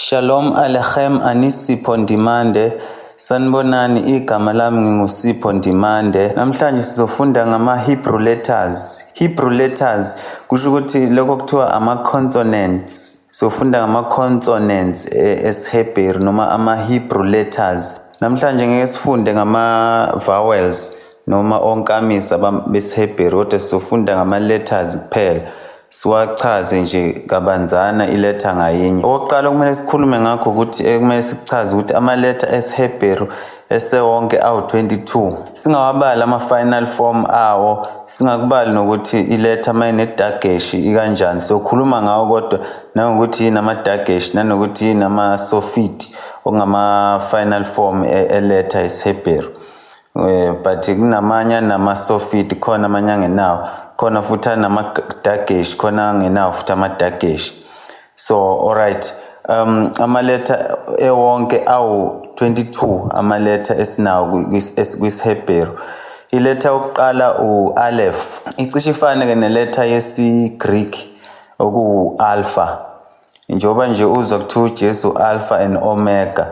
Shalom Aleichem, ani Sipho Ndimande. Sanibonani, igama lami nginguSipho Ndimande. Namhlanje sizofunda ngama-Hebrew letters. Hebrew letters kusho ukuthi lokho kuthiwa ama-consonants. Sofunda ngama-consonants esiHebheru noma ama-Hebrew letters. Namhlanje ngeke sifunde ngama-vowels noma onkamisa besiHebheru, kodwa sizofunda ngama-letters kuphela. Siwachaze nje kabanzana iletha ngayinye. Okokuqala okumele sikhulume ngakho ukuthi kumele sikuchaze ukuthi amaletha esiHebheru esewonke awu-22. Singawabali ama-final form awo, singakubali nokuthi iletha uma inedageshi ikanjani. Sokhuluma ngawo kodwa nangokuthi yini amadageshi nanokuthi yini ama-sofiti okungama-final form eletha isiHebheru. But kunamanye anama-sofiti, khona amanye angenawo, khona futhi anamadageshi, khona angenawo futhi amadageshi. So alright, amaletha ewonke awu-22 amaletha esinawo kwisiHebheru. Iletha yokuqala u-Aleph, icishe ifane-ke neletha yesiGreek okuwu-alpha, njengoba nje uzwa kuthiwa uJesu Alpha and Omega.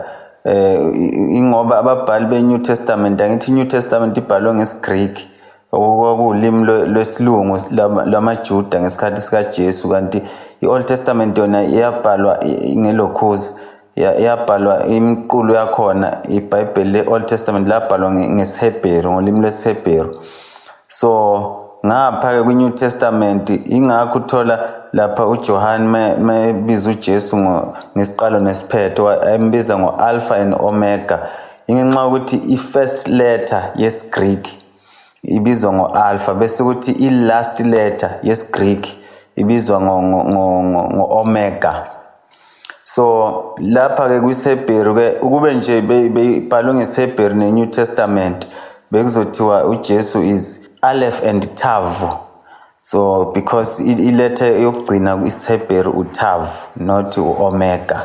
Ingoba ababhali be-New Testament, angithi i-New Testament ibhalwe ngesiGreek, okwakuwulimi lwesilungu lwamaJuda ngesikhathi sikaJesu, kanti i-Old Testament yona iyabhalwa ngelokhuza, yabhalwa imiqulu yakhona, iBhayibheli le-Old Testament labhalwa ngesiHebheru, ngolimi lwesiHebheru. So ngapha-ke kwi-New Testament, ingakho uthola lapha uJohn mayebiza uJesu ngesiqalo nesiphetho, embiza ngo-Alpha and Omega, ingenxa yokuthi i-first letter yesiGreek ibizwa ngo-alpha, bese kuthi i-last letter yesiGreek ibizwa ngo-omega. So lapha-ke kwisiHebheru-ke, ukube nje beyibhalwe ngesiHebheru ne-New Testament, bekuzothiwa uJesu is Aleph and Tav. So because iletha yokugcina isiHebheru uTav, not u-Omega.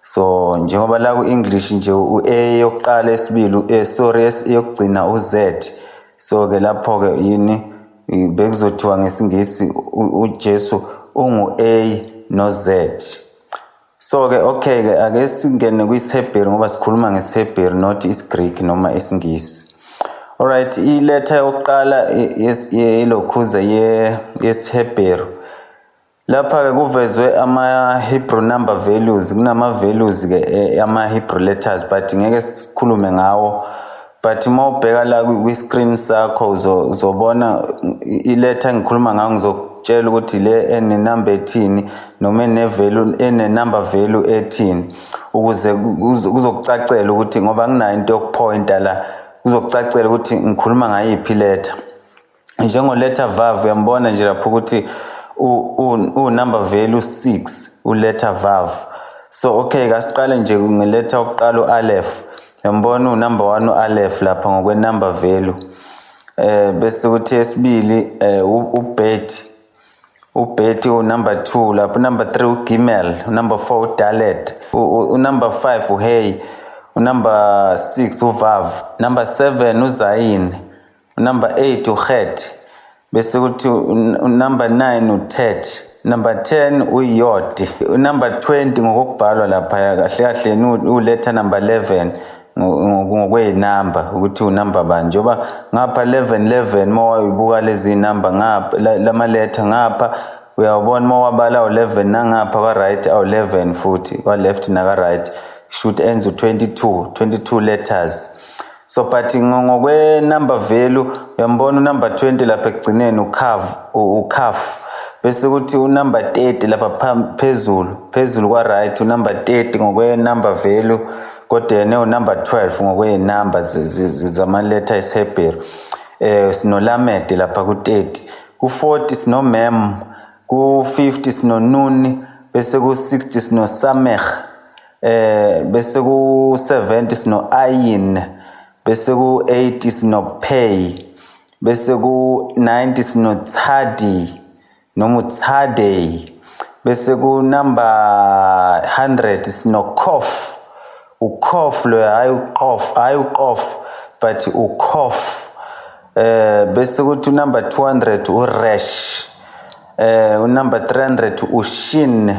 So njengoba la ku-English nje u-A yokuqala, esibili, sorry, yokugcina u-Z. So-ke lapho-ke yini bekuzothiwa ngesiNgisi uJesu ungu-A no-Z. So-ke okay-ke ake singene kwisiHebheru ngoba sikhuluma ngesiHebheru, not isiGreek noma isiNgisi. Alright, iletha yokuqala yelokhuza yesiHebheru. Lapha-ke kuvezwe ama-Hebrew number values, kunama-values-ke ama-Hebrew letters, but ngeke sikhulume ngawo. But uma ubheka la kwi-screen sakho uzobona iletha engikhuluma ngayo, ngizokutshela ukuthi le ene-number ethini noma ene-value, ene-number value ethini, ukuze kuzokucacela ukuthi, ngoba nginayo into yokupointa la, kuzokucacela ukuthi ngikhuluma ngayiphi iletha. Njengo-letter vav, uyambona nje lapho ukuthi u-number value 6 uletter vav. So okay, kasiqale nje ngeletha yokuqala u-Aleph. Uyambona u-number 1 u-Aleph lapha ngokwe-number value. Bese kuthi esibili uBet, uBet u-number 2 lapho, number 3 uGimel, number 4 uDalet, u-number 5 uHey, unumber 6 uVav, number 7 uZayin, number 8 uHet, bese kuthi number 9 uTet, number 10 uYod, number 20 ngokubhalwa lapha kahle kahle uletha number 11 ngokweyinamba ukuthi unumber bani, njengoba ngapha 11 11 uma wayibuka lezi number ngapha lama letter ngapha uyawubona uma wabala u-11 nangapha kwa-right awu-11 futhi kwa-left naka-right should ends u-22, 22 letters. So but ngokwe-number value uyambona unumber 20 lapha ekugcineni ukhaf, bese kuthi unumber 30 lapha phezulu kwa-right unumber 30 ngokwe-number value, kodwa yena unumber 12 ngokwey'namba zamaletha esiHebheru. Sinolamed lapha ku-30, ku-40 sinomem, ku-50 sinonuni, bese ku-60 sinosameh, bese ku-70 sino-ayin, bese ku-80 sinopay, bese ku-90 sinotsadi noma utsadey, bese ku-number 100 sinokhof, ukhof lo, hayi uqof, hayi uqof, but ukhof. Bese kuthi unumber 200 uresh, unumber 300 ushin,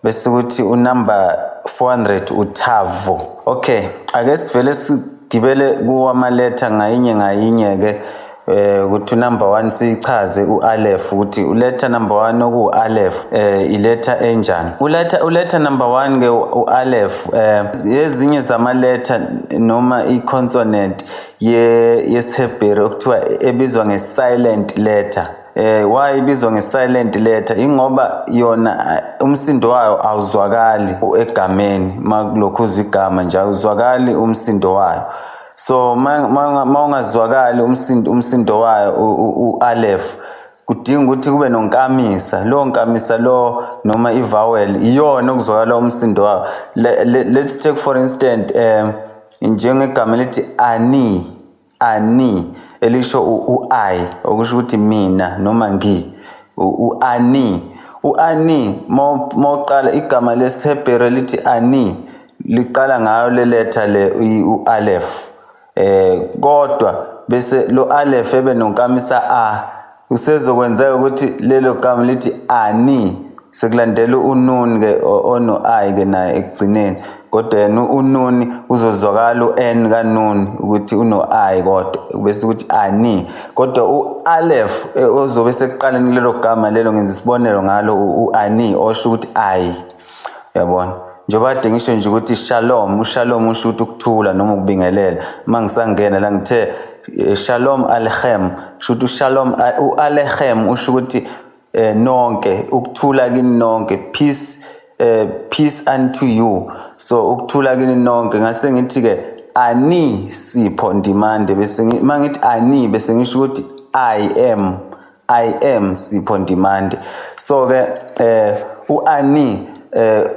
bese kuthi unumber 400 uTav. Okay, ake sivele sigibele kuwo amaletha ngayinye ngayinye ke, ukuthi number 1 sichaze uAleph, ukuthi uletha number 1 okuAleph iletha enjani. Uletha number 1 ke uAleph, ezinye zamaletha noma i-consonant yesiHebheru okuthiwa ebizwa nge-silent letter. Why ibizwa nge-silent letter? Ingoba yona umsindo wayo awuzwakali egameni, makulokhu uzwa igama nje awuzwakali umsindo wayo. So ma ungazwakali umsindo wayo u-Aleph, kudinga ukuthi kube nonkamisa. Lo nkamisa lo noma i-vowel iyona okuzwakala umsindo wayo. Let's take for instance njengegama elithi ani, ani elisho u-I, okusho ukuthi mina noma ngi, u-ani. U-ani mawuqala igama lesiHebheru elithi ani liqala ngayo le letter le u-Aleph, kodwa bese lo Aleph ebe nonkamisa a, usezokwenzeka ukuthi lelo gama lithi ani, sekulandela unun ke ono I ke naye ekugcineni, kodwa yena ununi uzozwakala u-n kanuni ukuthi uno I, kodwa bese ukuthi ani. Kodwa u-Aleph ozobe sekuqaleni kulelo gama lelo, ngenza isibonelo ngalo u-ani osho ukuthi I, uyabona. Njengoba kade ngisho nje ukuthi shalom, ushalom usho ukuthi ukuthula noma ukubingelela. Uma ngisangena la ngithe shalom alechem, kusho ukuthi ushalom u-alechem usho ukuthi nonke, ukuthula kini nonke, peace, peace unto you. So ukuthula kini nonke. Ngase ngithi ke ani Sipho Ndimande, bese mangithi ani bese ngisho ukuthi I am, I am Sipho Ndimande. So ke uani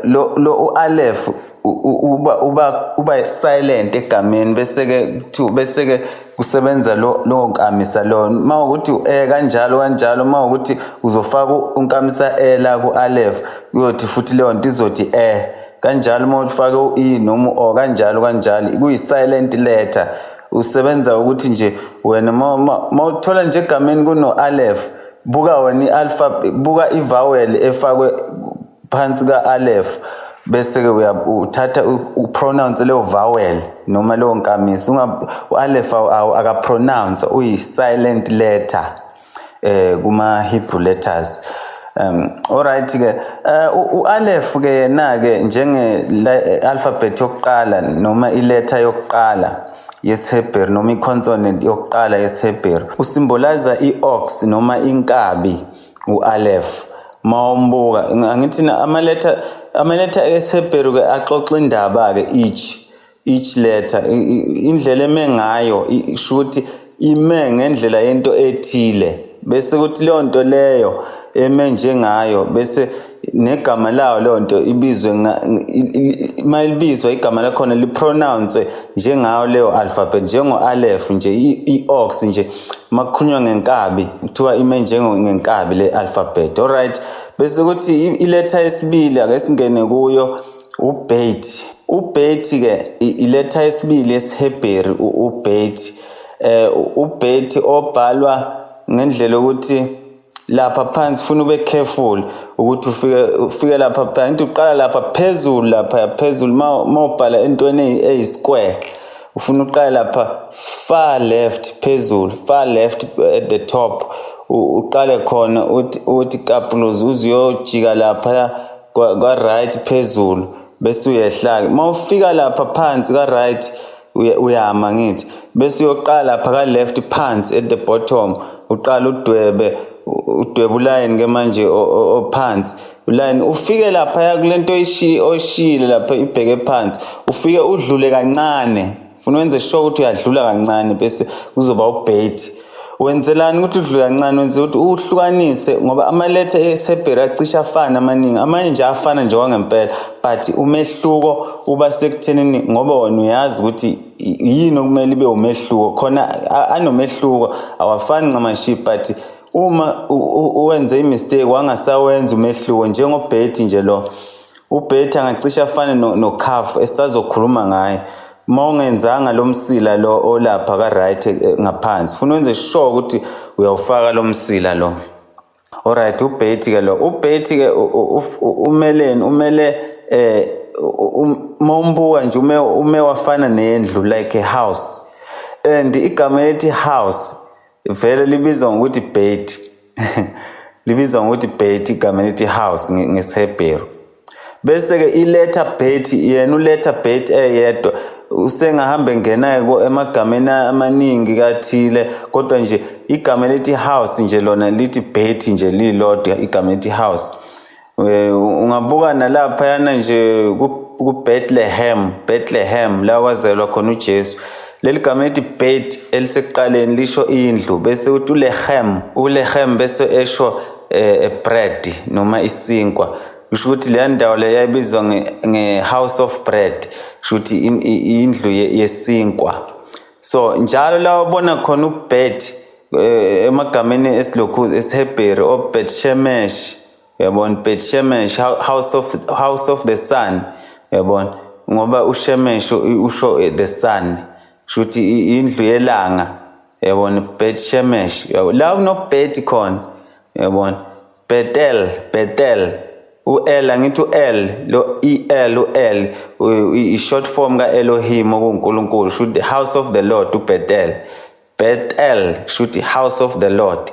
lo uAleph uba silent egameni, bese ke bese ke kusebenza lo nkamisa lo. Mawukuthi kanjalo kanjalo, mawukuthi uzofaka unkamisa e la kuAleph, kuyothi futhi leyo nto izothi kanjalo. Uma ufake u-e noma u-o kanjalo kanjalo, kuyi-silent letter. Usebenza ukuthi nje wena mawuthola nje egameni kuno-Aleph, buka wena i-alpha, buka i-vowel efakwe phansi ka-Aleph, bese ke uthatha upronounce leyo vowel noma leyo nkamisa. U-Aleph akapronounce, uyi-silent letter kuma Hebrew letters. Alright ke, uAleph ke yena ke njenge alphabet yokuqala noma iletter yokuqala yesiHebheru noma i-consonant yokuqala yesiHebheru, usymbolize i-ox noma inkabi uAleph. Mawumbuka angithi amaletha esiHebheru ke axoxa indaba ke, each letter indlela eme ngayo isho ukuthi ime ngendlela yento ethile, bese kuthi leyo nto leyo eme njengayo, bese negama layo leyo nto ibizwe mayilibizwa igama lakhona lipronounce njengayo leyo alphabet, njengo-Aleph nje, i-ox nje makukhulunywa ngenkabi kuthiwa ime njengenkabi le alphabet. Alright, bese kuthi iletha yesibili ake singene kuyo, uBeit. UBeit ke iletha yesibili yesiHebheru, uBeit, uBeit obhalwa ngendlela ukuthi lapha phansi funa ube careful ukuthi ufike lapha phansi, uqala lapha phezulu, lapha phezulu mawubhala entweni eyi-square, ufuna uqala lapha far left phezulu, far left at the top, uqale khona uthi kapuluzi uzuyojika lapha kwa right phezulu, bese uyehla. Mawufika lapha phansi ka right uyama ngithi, bese uyoqala lapha ka left phansi at the bottom, uqala udwebe uline ke manje ophansi uline, ufike lapha kulento oshiyile lapha ibheke phansi, ufike udlule kancane, ufuna wenze sure ukuthi uyadlula kancane, bese kuzoba uBeit. Wenzelani ukuthi udlule kancane? Wenze ukuthi uhlukanise, ngoba amaletha esiHebheru acishe afana amaningi, amanye nje afana nje kwangempela, but umehluko uba sekuthenini ngoba wena uyazi ukuthi yini okumele ibe umehluko khona, anomehluko awafani ncamashi, but uma uwenze imistake wangasawenza umehluko, njengoBeit nje lo uBeit angacishe afane noKhaf esisazokhuluma ngaye. Uma ungenzanga lo msila lo olapha ka right ngaphansi, ufuna wenze sure ukuthi uyawufaka lo msila lo. Alright, uBeit ke lo, uBeit ke umeleni? Umele Mawumbuka nje ume wafana nendlu, like a house. And igama elithi house vele libizwa ngokuthi beit. Libizwa ngokuthi beit igama elithi house ngesiHebheru. Bese-ke iletha beit, yena uletha beit eyedwa, usengahambe ngena emagameni amaningi kathile, kodwa nje igama elithi house nje lona lithi beit nje lilodwa igama elithi house. Ungabuka nalaphayana nje ku-Bethlehem, Bethlehem la kwazelwa khona uJesu. Leli gama elithi Beit elisekuqaleni lisho indlu, bese uthi uLehem, uLehem bese esho bread noma isinkwa. Kusho ukuthi leya ndawo le yayibizwa nge-house of bread, kusho ukuthi indlu yesinkwa. So njalo la ubona khona uBet emagameni esilokhu esiHebheru, oBet Shemesh, uyabona, Bet Shemesh, house of the sun, uyabona, ngoba uShemesh usho the sun, kusho ukuthi indlu yelanga, uyabona, Bet Shemesh, la kunoBet khona, uyabona, Bethel, Bethel, u-L, angithi u-L, lo E-L, u-L, i-short form ka-Elohim okuNkulunkulu, kusho the house of the Lord, uBethel, Bethel, kusho ukuthi house of the Lord.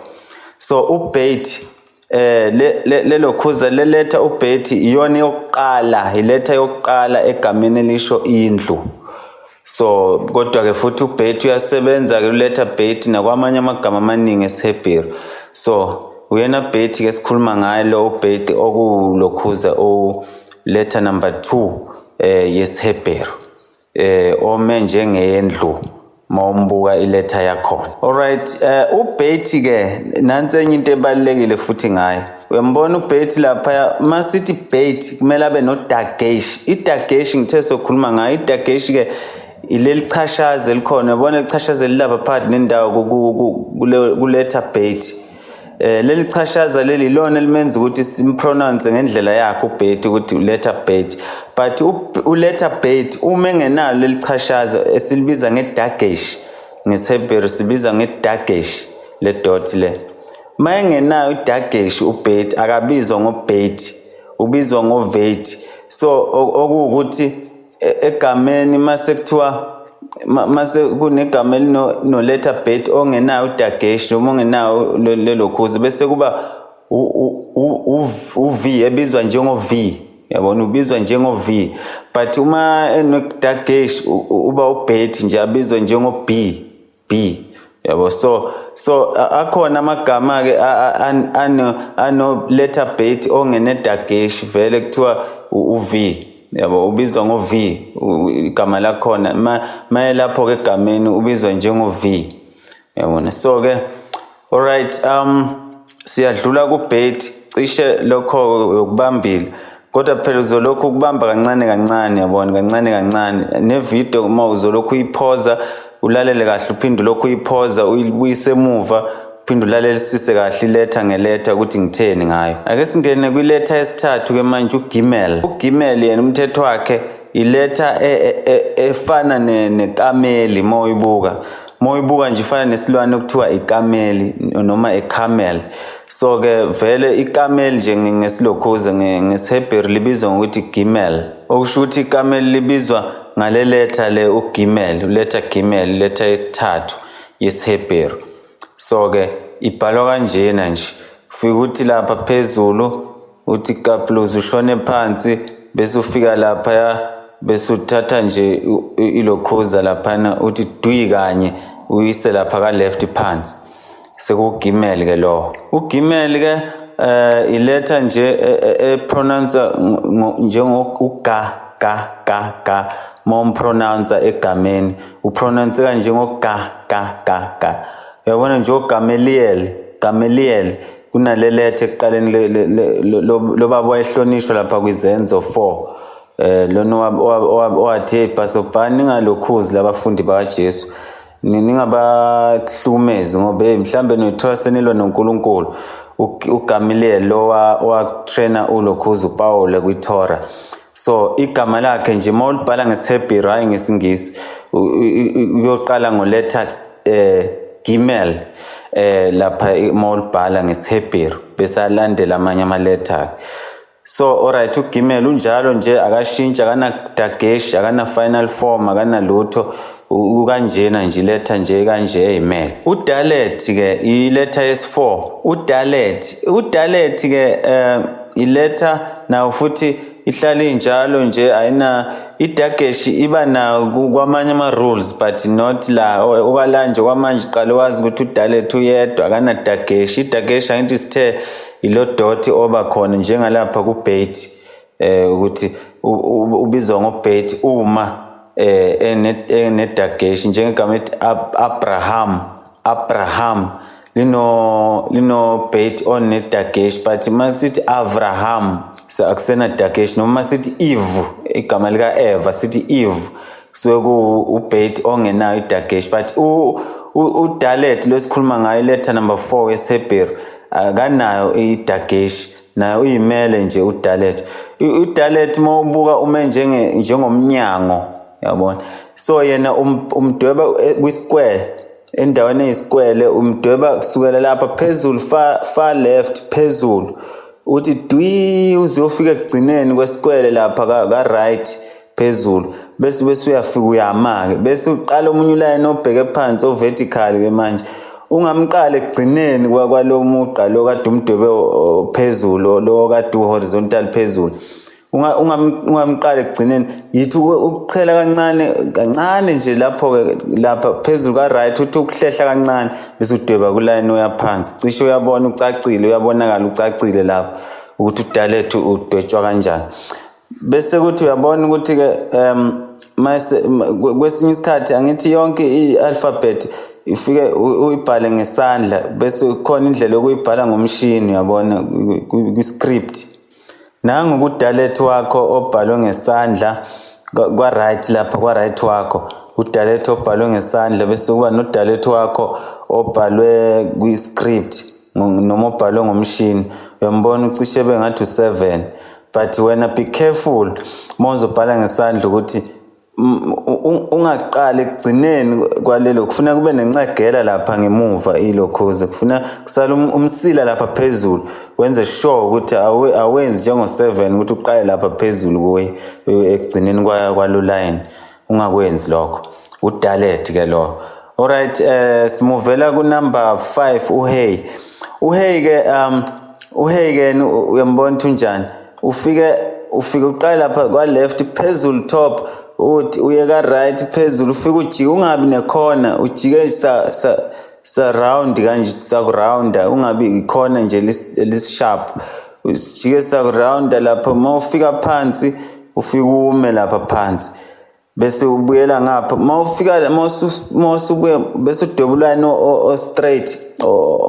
So uBeit, lelo khuza leletha uBeit iyona yokuqala, iletha yokuqala egameni elisho indlu. So kodwa ke futhi uBeit uyasebenza ke uletha Beit nakwamanye amagama amaningi esiHebheru. So uyena Beit ke sikhuluma ngaye lo uBeit okulokhuza o letter number 2 yesiHebheru, ome njengendlu mawumbuka iletha yakhona. Alright, uBeit ke nansi enye into ebalulekile futhi ngaye. Uyambona uBeit lapha, masithi Beit kumele abe nodagesh. Idagesh ngithe sokhuluma ngayo. Idagesh ke ileli chashaza elikhona, uyabona lichashaza elilapha phakathi nendawo kuletha Beit. Leli chashaza leli lona elimenza ukuthi simpronounce ngendlela yakhe uBeit ukuthi uletha Beit. But uletha Beit uma engenalo leli chashaza esilibiza ngedagesh, ngesiHebheru sibiza ngedagesh le dot le. Uma engenayo idagesh uBeit akabizwa ngoBeit, ubizwa ngoVeit. So okuwukuthi egameni mase kuthiwa mase kunegama elinoletha Beit ongenayo udagesh noma ongenayo lelo khuzi, bese kuba u-V ebizwa njengo V, yabona, ubizwa njengo V. But uma enodagesh uba uBeit nje, abizwa njengo B, B, yabo. So akhona amagama ke ano letter Beit ongenedagesh, vele kuthiwa u-V, yabo, ubizwa ngo V igama lakhona. Maye lapho ke egameni ubizwa njengo V, yabona. So ke alright, siyadlula kuBeit, cishe lokho ukubambile, kodwa phela uzolokhu ukubamba kancane kancane, yabona, kancane kancane. Ne video uma uzolokhu uyiphoza ulalele kahle, uphinde lokhu uyiphoza uyibuyise emuva, uphinde ulalelisise kahle iletha ngeletha ukuthi ngitheni ngayo. Ake singene kwiletha yesithathu ke manje, uGimel. uGimel yena umthetho wakhe iletha efana nekameli. Mawuyibuka, mawuyibuka nje ifana nesilwane okuthiwa ikameli noma ecamel. So ke vele ikameli nje ngesilokhuze ngesiHebheru libizwa ngokuthi Gimel, okusho ukuthi ikameli libizwa ngale letha le uGimel, uletha Gimel, letha yesithathu yesiHebheru. So ke ibhalwa kanjena nje, ufika uthi lapha phezulu uthi kapluze ushone phansi, bese ufika lapha bese uthatha nje ilokhuza laphana uthi dwi kanye uyise lapha ka left phansi, sekuGimel ke lo. uGimel ke iletha nje epronounce njengo uga ga ga ga, mawumpronounce egameni upronounce njengo ga ga ga ga, uyabona nje uGamaliel, Gamaliel kunale letha ekuqaleni lo baba wayehlonishwa lapha kwizenzo 4, lona owathi bhasobhani ningalokhuzi labafundi bakaJesu, ningabahlukumezi ngoba hey mhlambe noyithola senilwa noNkulunkulu. uGamaliel lo watrainer ulokhuzi uPaul kwiTorah. So igama lakhe nje mawulibhala ngesiHebheru hayi ngesiNgisi uyoqala ngoletha Gimel lapha mawulibhala ngesiHebheru, bese alandela amanye amaletha. So alright, uGimel unjalo nje, akashintshi, akana dagesh, akana final form, akana lutho, ukanjena nje, iletha nje kanje eyimele. UDalet ke iletha yesi4. UDalet ke iletha nawo futhi ihlala injalo nje, ayina idagesh, iba nawo kwamanye ama rules but not la okwala nje kwamanje. Qala wazi ukuthi uDalet uyedwa, akana dagesh. Idagesh angithi sithe ilo dot oba khona njengalapha kuBait, ukuthi ubizwa ngoBait uma enedagesh, njengegama ethi Abraham. Abraham lino bait onedagesh, but masithi Avraham akusena dagesh. Noma sithi Eve, igama lika Eva, sithi Eve, kusuke ku ubait ongenayo idagesh. But uDalet lesikhuluma ngayo, letter number 4 yesiHebheru, akanayo idagesh, nayo uyimele nje uDalet. UDalet mawubuka ume njengomnyango, yabona. So yena umdweba kwi-square, endaweni eyisikwele, umdweba kusukela lapha phezulu, far left phezulu, uthi dwi uze uyofika ekugcineni kwesikwele lapha ka right phezulu, bese uyafika uyama-ke, bese uqala omunye ulayini obheke phansi, o-vertical ke manje. Ungamqala ekugcineni kwalo mugqa lo kade umdwebe phezulu, lo kade u-horizontal phezulu, ungamqala ekugcineni, yithi ukuqhela kancane kancane nje lapho-ke lapha phezulu ka-right, uthi ukuhlehla kancane, bese udweba kulayini oya phansi. Cishe uyabona ucacile, uyabonakala ucacile lapho ukuthi uDalet udwetshwa kanjani. Bese kuthi uyabona ukuthi-ke mase kwesinye isikhathi angithi yonke i-alphabet ifike uyibhale ngesandla, bese khona indlela yokuyibhala ngomshini, uyabona, kwi-script. Nangu kuDalet wakho obhalwe ngesandla kwa-right lapha, kwa-right wakho uDalet obhalwe ngesandla, bese kuba noDalet wakho obhalwe kwi-script noma obhalwe ngomshini. Uyambona ucishe bengathi u7, but wena be careful uma uzobhala ngesandla ukuthi ungaqali ekugcineni kwalelo, kufuna kube nencegela lapha ngemuva, ilokhuze kufuna kusala umsila lapha phezulu. Wenze sure ukuthi awenzi njengo-7 ukuthi uqale lapha phezulu kuye ekugcineni kwalo line, ungakwenzi lokho. UDalet ke lo. Alright, simuvela ku number 5, uHey. uHey ke uHey ke uyambona ukuthi unjani. Ufike uqale lapha kwa left phezulu top, uthi uye ka right phezulu, ufike ujike, ungabi nekhona, ujike sa round kanje, sa rounda, ungabi ikhona nje lis-sharp, ujike sa rounda lapho. Uma ufika phansi, ufike ume lapha phansi, bese ubuyela ngapha. Uma ufika mawusubuya, bese udweba ulayini o straight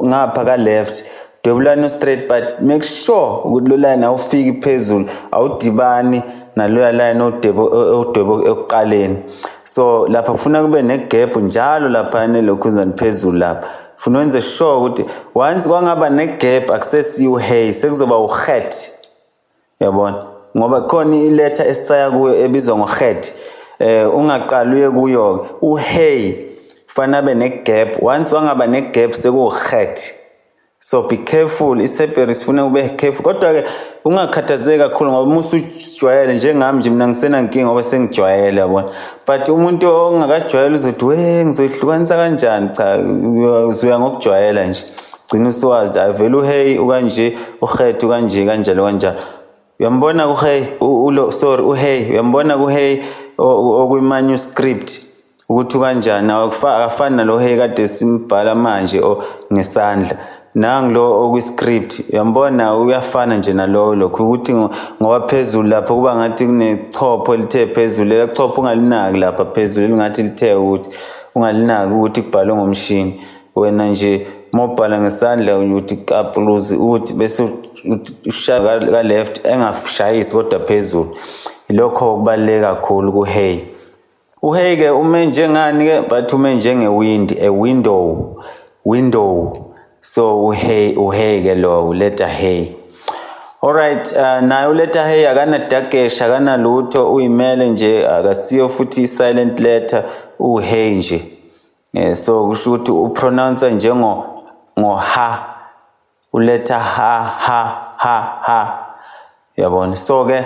ngapha ka left, dweba ulayini o straight, but make sure ukuthi lo line awufiki phezulu, awudibani naloya line odwebe ekuqaleni. So lapha kufuna kube ne-gap njalo lapha nelokhuzana phezulu lapha, funa wenze sure ukuthi once kwangaba ne-gap akusesiyo uHey, sekuzoba uHet, uyabona, ngoba khona iletha esisaya kuyo ebizwa ngoHet. Ungaqali uye kuyo uHey, kufanele abe ne-gap. Once wangaba ne-gap sekuwuHet, so be careful. IsiHebheru sifuna ube careful, kodwa-ke ungakhathazeki kakhulu ngoba uma usujwayele njengami nje, mina ngisenankinga ngoba sengijwayele, yabona. But umuntu ongakajwayele uzothi we ngizoyihlukanisa kanjani? Cha, uzoya ngokujwayela nje, gcina usuwazi hayi vele uHey ukanje, uHet ukanje, kanjalo kanjalo. Uyambona kuHey, sorry, uHey, uyambona kuHey okwi-manuscript ukuthi ukanjani, akafani nalo Hey kade simbhala manje ngesandla. Nangu lo okwi-script, uyambona uyafana nje nalowo, lokhu ukuthi ngoba phezulu lapho kuba ngathi kunechopho elithe phezulu, lela chopho ungalinaki lapha phezulu, elingathi lithe ukuthi ungalinaki ukuthi kubhalwe ngomshini. Wena nje uma ubhala ngesandla uthi kapuluzi, uthi bese ushaya ka-left, engashayisi kodwa phezulu. Ilokho okubaluleke kakhulu kuHey. UHey ke ume njengani ke? But ume njengewindi, a window, window. So uHey ke lo letter Hey. Alright, naye uletter Hey akana dagesh, akana lutho, uyimele nje, akasiyo futhi i-silent letter, uHey nje. So kusho ukuthi upronounce njengo ngo ha, uletha ha ha ha ha. Yabona? So ke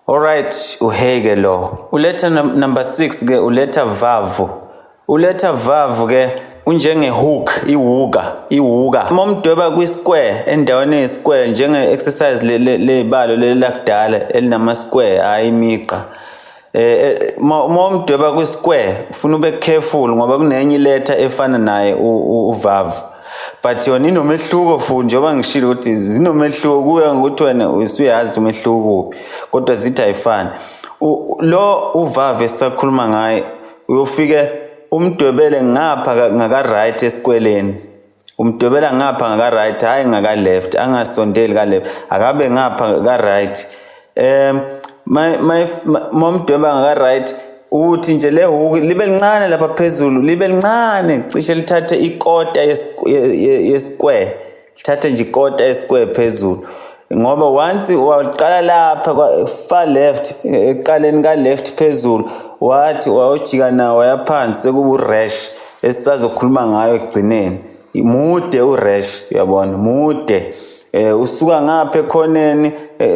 alright, uHey ke lo. Uletha number 6 ke, uletha Vav. Uletha Vav ke unjenge hook, iwuka. Uma umdweba kwi-square, endaweni eyi-square, njenge exercise lezibalo leli lakudala elinama square, hayi imigqa. Uma umdweba kwi-square ufuna ube careful ngoba kunenye iletha efana naye uVav. But yona inomehluko futhi, njengoba ngishilo ukuthi zinomehluko, kuya ngokuthi wena usuyazi umehluko kuphi, kodwa zithi ayifani. Lo uVav esisakhuluma ngaye uyofike umdwebele ngapha ngaka right esikweleni, umdwebela ngapha ngaka right, hayi ngaka left, angasondeli ka left, akabe ngapha ka right. Momdweba ngaka right, uthi nje le hook libe lincane lapha phezulu, libe lincane, cishe lithathe ikota ye-square, lithathe nje ikota ye-square phezulu, ngoba once waqala lapha far left, eqaleni ka left phezulu, wathi wawujika nawo waya phansi, sekuba uresh esisazokhuluma ngayo ekugcineni. Mude uresh, uyabona, mude. Usuka ngapha ekhoneni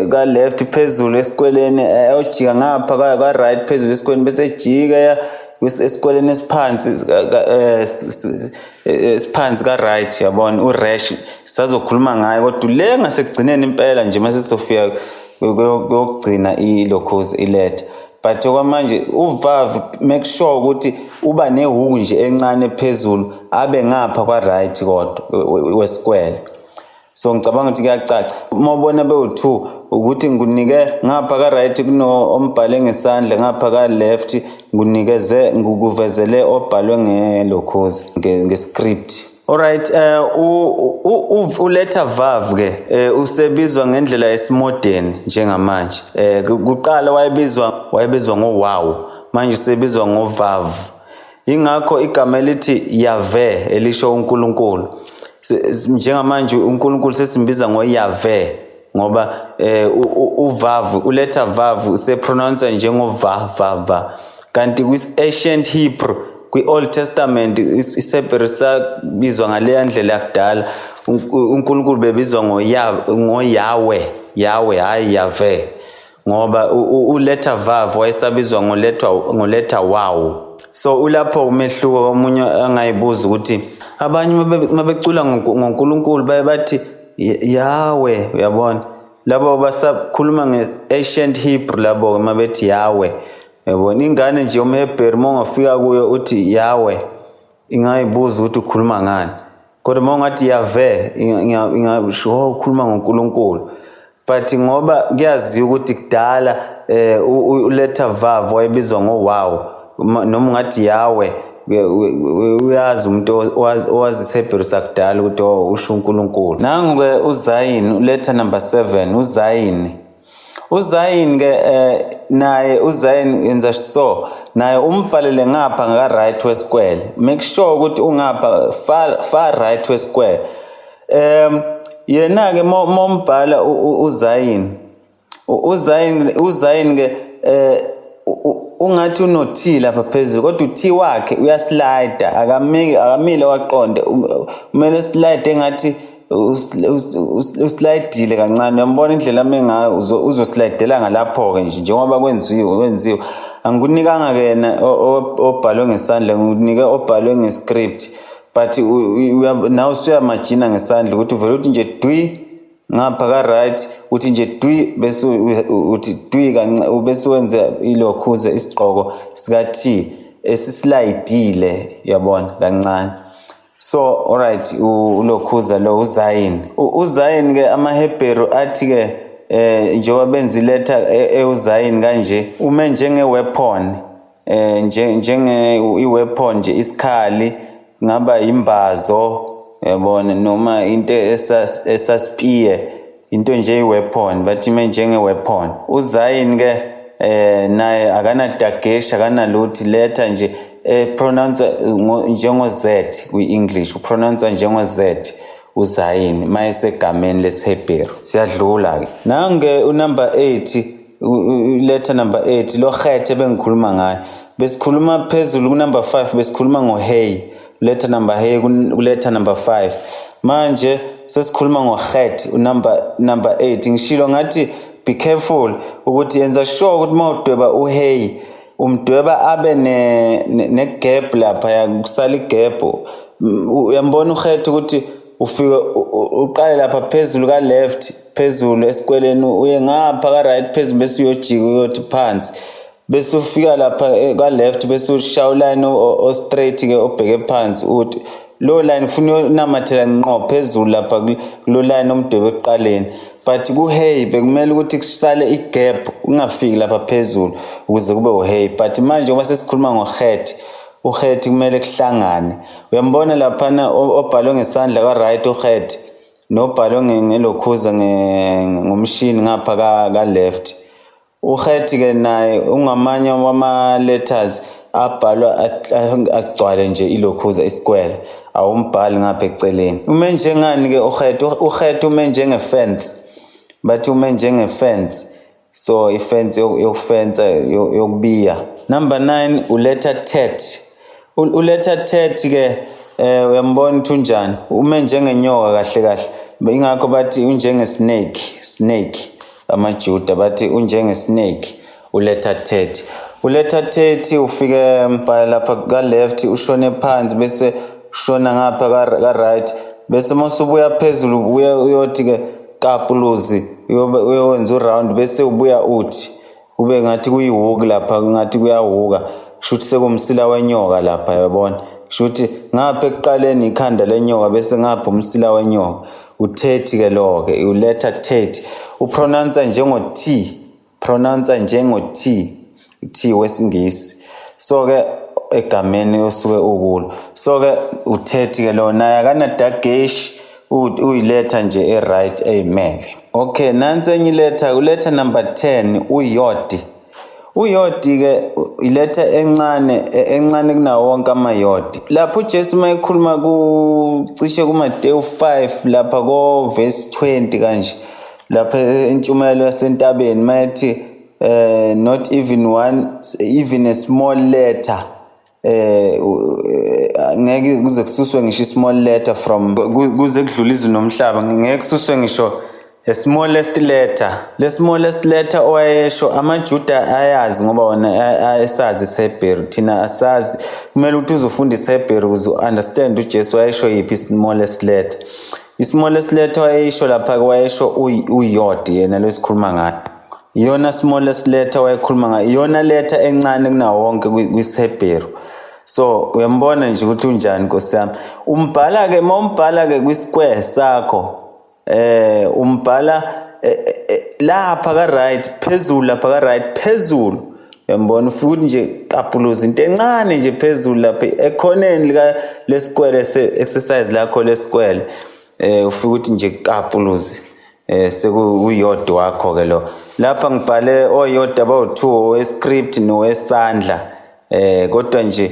ka left phezulu esikweleni, ojika ngapha ka right phezulu esikweleni, bese ejika esikweleni esiphansi esiphansi ka right, uyabona, uresh sisazokhuluma ngayo, kodwa le ngasekugcineni impela nje mase sofika kuyogcina ilokhozi iletha. But okwamanje uVav make sure ukuthi uba nehuku nje encane phezulu, abe ngapha kwa right kodwa wesikwele. So ngicabanga ukuthi kuyacaca. Uma ubona bewu-2 ukuthi ngikunike ngapha ka right kuno ombhale ngesandla, ngapha ka left ngunikeze ngikuvezele obhalwe ngelokhozi ngescript. Alright, uletha Vav ke usebizwa ngendlela yesimodern njengamanje. Kuqala wayebizwa ngoWow, manje usebizwa ngoVav. Ingakho igama elithi Yahweh elisho uNkulunkulu, njengamanje uNkulunkulu sesimbiza ngoYahweh, ngoba uVav, uletha Vav usepronounce njengo va va va. Kanti kwi-ancient Hebrew, kwi-Old Testament, isiHebheru sabizwa ngaleya ndlela yakudala, uNkulunkulu bebizwa ngoYahweh, Yahweh, hayi Yahweh, ngoba uletha Vav wayesabizwa ngoletha Wow. So ulapho umehluko. Omunye angayibuza ukuthi abanye mabecula ngoNkulunkulu baye bathi Yahweh, uyabona, labo basakhuluma nge-ancient Hebrew, labo mabethi Yahweh, uyabona. Ingane nje yomHebheru uma ungafika kuyo uthi Yahweh, ingayibuza ukuthi ukhuluma ngani, kodwa uma ungathi Yahweh ingasho, oh, ukhuluma ngoNkulunkulu. But ngoba kuyaziwa ukuthi kudala uletha Vav wayebizwa ngoWow, noma ungathi Yahweh, uyazi umuntu owazi isiHebheru sakudala ukuthi oh, usho uNkulunkulu. Nangu-ke uZayin, uletha number 7, uZayin. uZayin ke naye uZayin yenza so, naye umbhalele ngapha ngaka right wesquare. Make sure ukuthi ungapha far right wesquare. Yena ke mombhala uZayin, uZayin ke ungathi uno-T lapha phezulu, kodwa u-T wakhe uyaslide, akamile waqonde, kumele slide engathi uslidile kancane. Uyambona indlela ame ngayo, uzoslidela ngalapho-ke nje njengoba kwenziwe. Angikunikanga ke yena obhalwe ngesandla, ngikunike obhalwe ngescript, but nawe usuyamajina ngesandla ukuthi uvele uthi nje dwi ngapha ka right, uthi nje dwi, bese uthi dwi kancane, bese wenza ilokhuze isigqoko sika T esislidile, uyabona, kancane. So alright, ulokhuza lo uZayin. UZayin ke amaHebheru athi ke njengoba benza iletha eUzayin kanje, ume njenge weapon, njenge iweapon nje, isikhali, ngaba imbazo, uyabona, noma into esaspear, into nje iweapon, bathi ime njenge weapon. uZayin ke naye akanadagesh, akanalutho, letha nje pronounce njengo Z kwi-English, upronounce njengo Z uZayin mayesegameni lesiHebheru. Siyadlula ke nange unumber 8, letter number 8 lo khethe bengikhuluma ngayo. Besikhuluma phezulu ku number 5, besikhuluma ngo hey, letter number hey ku letter number 5. Manje sesikhuluma ngo het, unumber 8. Ngishilo ngathi Be careful ukuthi yenza sure ukuthi uma udweba uHey, umdweba abe ne-gap lapha, kusala i-gap. Uyambona uhet ukuthi ufike uqale lapha phezulu ka-left, phezulu esikweleni, uye ngapha ka-right phezulu, bese uyojika uyothi phansi, bese ufika lapha ka-left, bese ushaya uline o-straight-ke obheke phansi. Uthi lo line ufuna uyonamathela ngqo phezulu lapha kulo line omdwebe ekuqaleni, but ku-hey bekumele ukuthi kusale i-gap, ungafiki lapha phezulu ukuze kube u-hey. But manje ngoba sesikhuluma ngo-het, uhet kumele kuhlangane. Uyambona laphana obhalwe ngesandla ka-right uhet, nobhalwe ngelokhuza ngomshini ngapha ka-left. Uhet-ke naye ungamanye wama-letters abhalwa agcwale nje ilokhuza isquare, awumbhali ngapha eceleni. Ume njengani-ke uhet? Uhet ume njenge-fence, bathi ume njenge-fence, so ifence yokufensa, yokubiya. Number 9, uletter tet. Uletter tet ke uyambona ukuthi unjani? Ume njengenyoka kahle kahle, ingakho bathi unjenge snake, snake. AmaJuda bathi unjenge snake uletter tet. Uletter tet ufike mbhala lapha ka left, ushone phansi, bese ushona ngapha ka right, bese masubuya phezulu ubuya uyothi ke kapuluzi, uyowenza uround, bese ubuya uthi kube ngathi kuyihuku lapha, ngathi kuyahuka, kusho ukuthi sekumsila wenyoka lapha, yabona? Kusho ukuthi ngapha ekuqaleni ikhanda lenyoka, bese ngapha umsila wenyoka. Uthethi ke lo ke uletter tet, upronounce njengo T, pronounce njengo T, T wesingisi. So ke egameni osuke ukulo, so ke uthethi ke lo naye akanadagesh, uyiletha nje e-right eyimele. Okay, nansi enye iletha, uletha number 10, uyodi. Uyodi ke iletha encane, encane kunawo wonke amayodi. Lapho uJesu mayekhuluma ku cishe kuMateyu 5 lapha ko verse 20 kanje, lapha entshumayelo yasentabeni, mayethi not even one, even a small letter, ngeke kuze kususwe ngisho small letter from kuze kudlule izulu nomhlaba, ngeke kususwe ngisho a smallest letter. Le smallest letter owayesho, amaJuda ayazi ngoba wona ayesazi isiHebheru, thina asazi. Kumele ukuthi uzofunda isiHebheru ukuze u-understand uJesu wayesho yiphi smallest letter. I-smallest letter wayesho lapha, wayesho uyod, yena lo esikhuluma ngayo. Iyona smallest letter wayekhuluma ngayo, iyona letter encane kunawo wonke kwisiHebheru. So uyambona nje ukuthi unjani, Nkosi yami. Umbhala-ke, uma umbhala-ke kwi-square sakho, umbhala lapha ka-right phezulu, lapha ka-right phezulu, uyambona, ufike ukuthi nje kapuluza into encane nje phezulu lapha ekhoneni lika lesquare exercise lakho lesquare, ufike ukuthi nje kapuluzi, sekuyodwa wakho ke lo. Lapha ngibhale oyodwa abawu2, owescript nowesandla, kodwa nje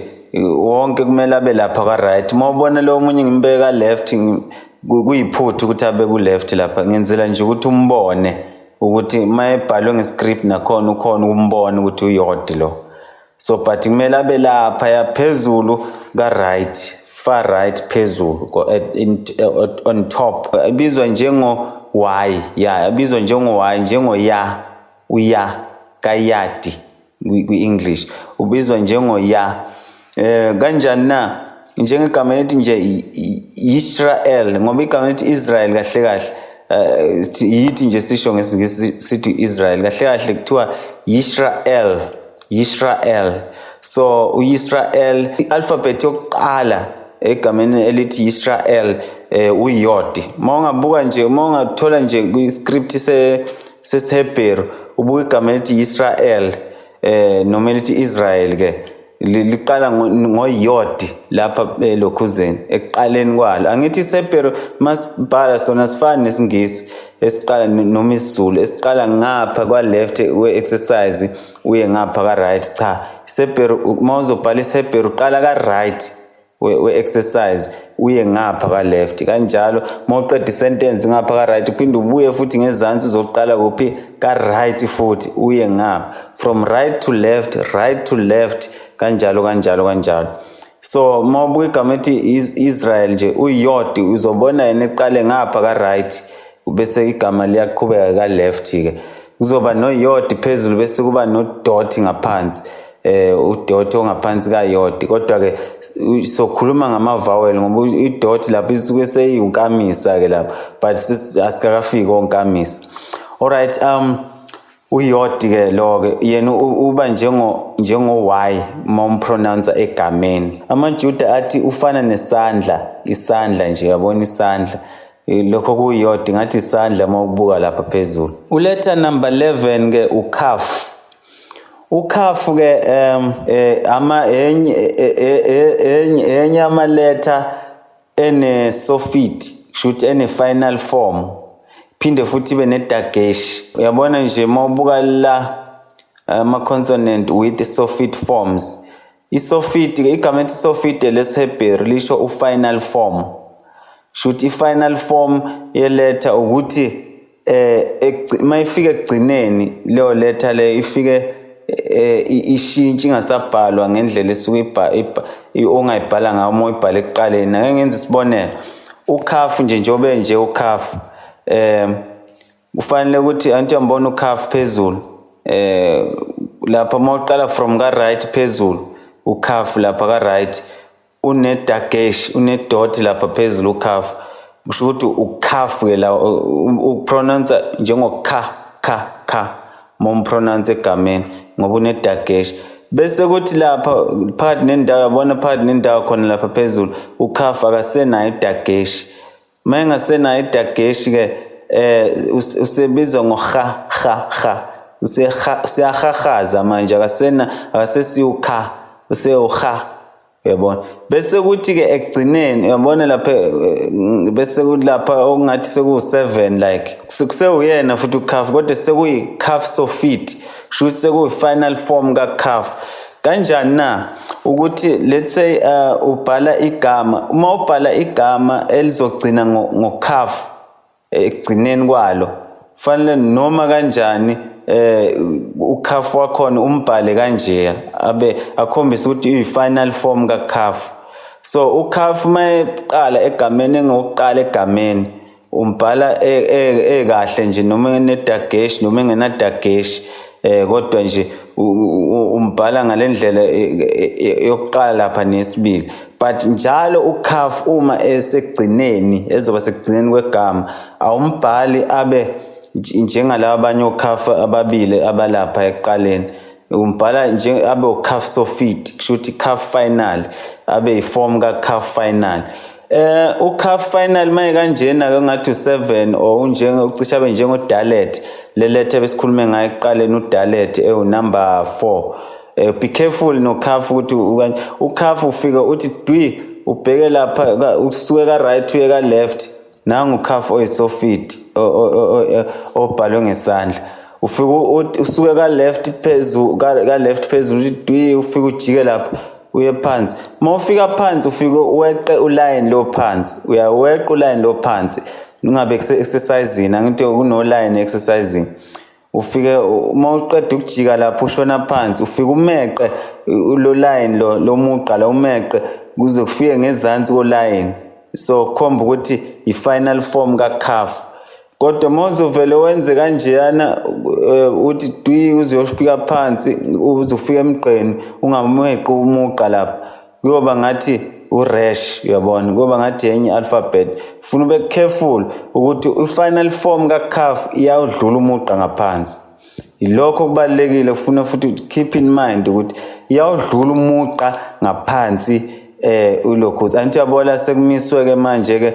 wonke kumele abe lapha ka right. Uma ubona lo omunye ngimbeka left, kuyiphutha ukuthi abe ku left lapha, ngenzela nje ukuthi umbone ukuthi mayebhalwe ngescript nakhona ukhona ukumbona ukuthi uyodi lo. So but kumele abe lapha yaphezulu ka right, far right phezulu on top. Ibizwa njengo Y, ya, ibizwa njengo Y, njengo ya, uya kayadi kwi-English ubizwa njengo ya. Kanjani na? Njengegama elithi nje Israel, ngoba igama elithi Israel kahle kahle yithi nje sisho ngesingisi sithi Israel, kahle kahle kuthiwa Israel, Israel. So uIsrael, i-alphabet yokuqala egameni elithi Israel uyod. Uma ungabuka nje, uma ungathola nje kwi-script sesiHebheru, ubuka igama elithi Israel noma elithi Israel ke, liqala ngoyod lapha elokhuzeni ekuqaleni kwalo. Angithi isiHebheru masibhala sona sifana nesingisi esiqala noma isiZulu esiqala ngapha kwa left we-exercise uye ngapha ka right. Cha, isiHebheru uma uzobhala isiHebheru uqala ka right we-exercise uye ngapha ka left, kanjalo uma uqeda isentence ngapha ka right, uphinde ubuye futhi ngezansi uzoqala kuphi? Ka right futhi uye ngapha, from right to left, right to left, kanjalo kanjalo kanjalo. So uma ubuka igama elithi Israel nje, uyod, uzobona yena eqale ngapha ka right, bese igama liyaqhubeka ka left ke. Kuzoba no-yod phezulu bese kuba no-dot ngaphansi, udot ongaphansi ka-yod. Kodwa-ke sokhuluma ngama-vowel ngoba i-dot lapho isuke seyinkamisa-ke lapho, but asikakafiki onkamisa. Alright, uyod-ke lo-ke yena uba njengo-Y uma umpronounce egameni. AmaJuda athi ufana nesandla, isandla nje, yabona isandla. Lokho kuyod, ngathi isandla uma ubuka lapha phezulu. Uletha number 11 ke uKaf. UKaf ke ama enye amaletha ene sofit, kusho ene final form, phinde futhi ibe nedagesh. Uyabona nje uma ubuka la ama consonant with sofit forms, isofit, igama elithi sofit lesiHebheru lisho u-final form. Shuthi i-final form yeletha ukuthi mayifika ekugcineni leyo letha leyo ifike ishintshe, ingasabhalwa ngendlela esuke ongayibhala ngayo uma uyibhala ekuqaleni. Ake ngenze isibonelo, ukhafu nje, njengoba nje ukhafu kufanele ukuthi anti uyambona ukhafu phezulu lapha uma uqala from ka right phezulu, ukhafu lapha ka right unedagesh, unedot lapha phezulu ukhafu, kusho ukuthi ukhafu ke la upronounce njengo kha kha kha uma umpronounce egameni ngoba unedagesh. Bese kuthi lapha phakathi nendawo, yabona phakathi nendawo khona lapha phezulu ukhafu akasenayo idagesh. Uma engasenayo idagesh ke usebizwa ngo ha ha ha, useyahahaza manje, akasena akasesiyo kha, usewuha, uyabona. Bese kuthi ke ekugcineni, uyabona lapha, bese kuthi lapha okungathi sekuwu-7 like kusewuyena futhi ukhafu, kodwa sekuyi-kaf sofit, kusho ukuthi sekuyi-final form ka-kaf. Kanjani na? Ukuthi let's say ubhala igama, uma ubhala igama elizogcina ngo-kaf ekugcineni kwalo, kufanele noma kanjani ukhaf wakhona umbhale kanje, abe akhombise ukuthi uyi-final form kakhaf. So ukhaf mayeqala egameni, engokuqala egameni umbhala ekahle nje, noma enedagesh noma engenadagesh, kodwa nje umbhala ngalendlela yokuqala lapha nesibili. But njalo ukhaf uma esekugcineni, ezoba sekugcineni kwegama, awumbhali abe njengalaba abanye okhaf ababili abalapha ekuqaleni, umbhala nje abe ukhaf sofit, kusho ukuthi kaf final, abe yiform ka-kaf final. Ukhaf final maye kanjena ke ngathi u7 or unjenge ucisha abe njengo dalet, le letter besikhulume ngayo ekuqaleni, udalet ewu number 4. Be careful nokhaf, ukuthi ukhaf ufika uthi dwi, ubheke lapha, usuke ka right uye ka left, nangu ukhaf oyisofit obhalwe ngesandla. Ufika usuke ka left phezulu, ka left phezulu, uthi dwi, ufike ujike lapha uye phansi. Uma ufika phansi ufike weqe uline lo phansi, uyaweqa uline lo phansi, ungabe exercising, angithi kuno line exercising. Ufike uma uqeda ukujika lapho ushona phansi, ufike umeqe lo line lo lomugqa la, umeqe kuze kufike ngezansi ko line, so khomba ukuthi i-final form ka-kaf. Kodwa uma uzovele wenze kanjeyana, uthi dwi uze uyofika phansi, uze ufike emgqeni, ungameqi umugqa lapha, kuyoba ngathi uresh, uyabona, kuyoba ngathi enye alphabet. Funa ube careful ukuthi i-final form ka-kaf iyawudlula umugqa ngaphansi. Ilokho kubalulekile, kufuna futhi keep in mind ukuthi iyawudlula umugqa ngaphansi. Ulokhu anti uyabona sekumiswe ke manje ke,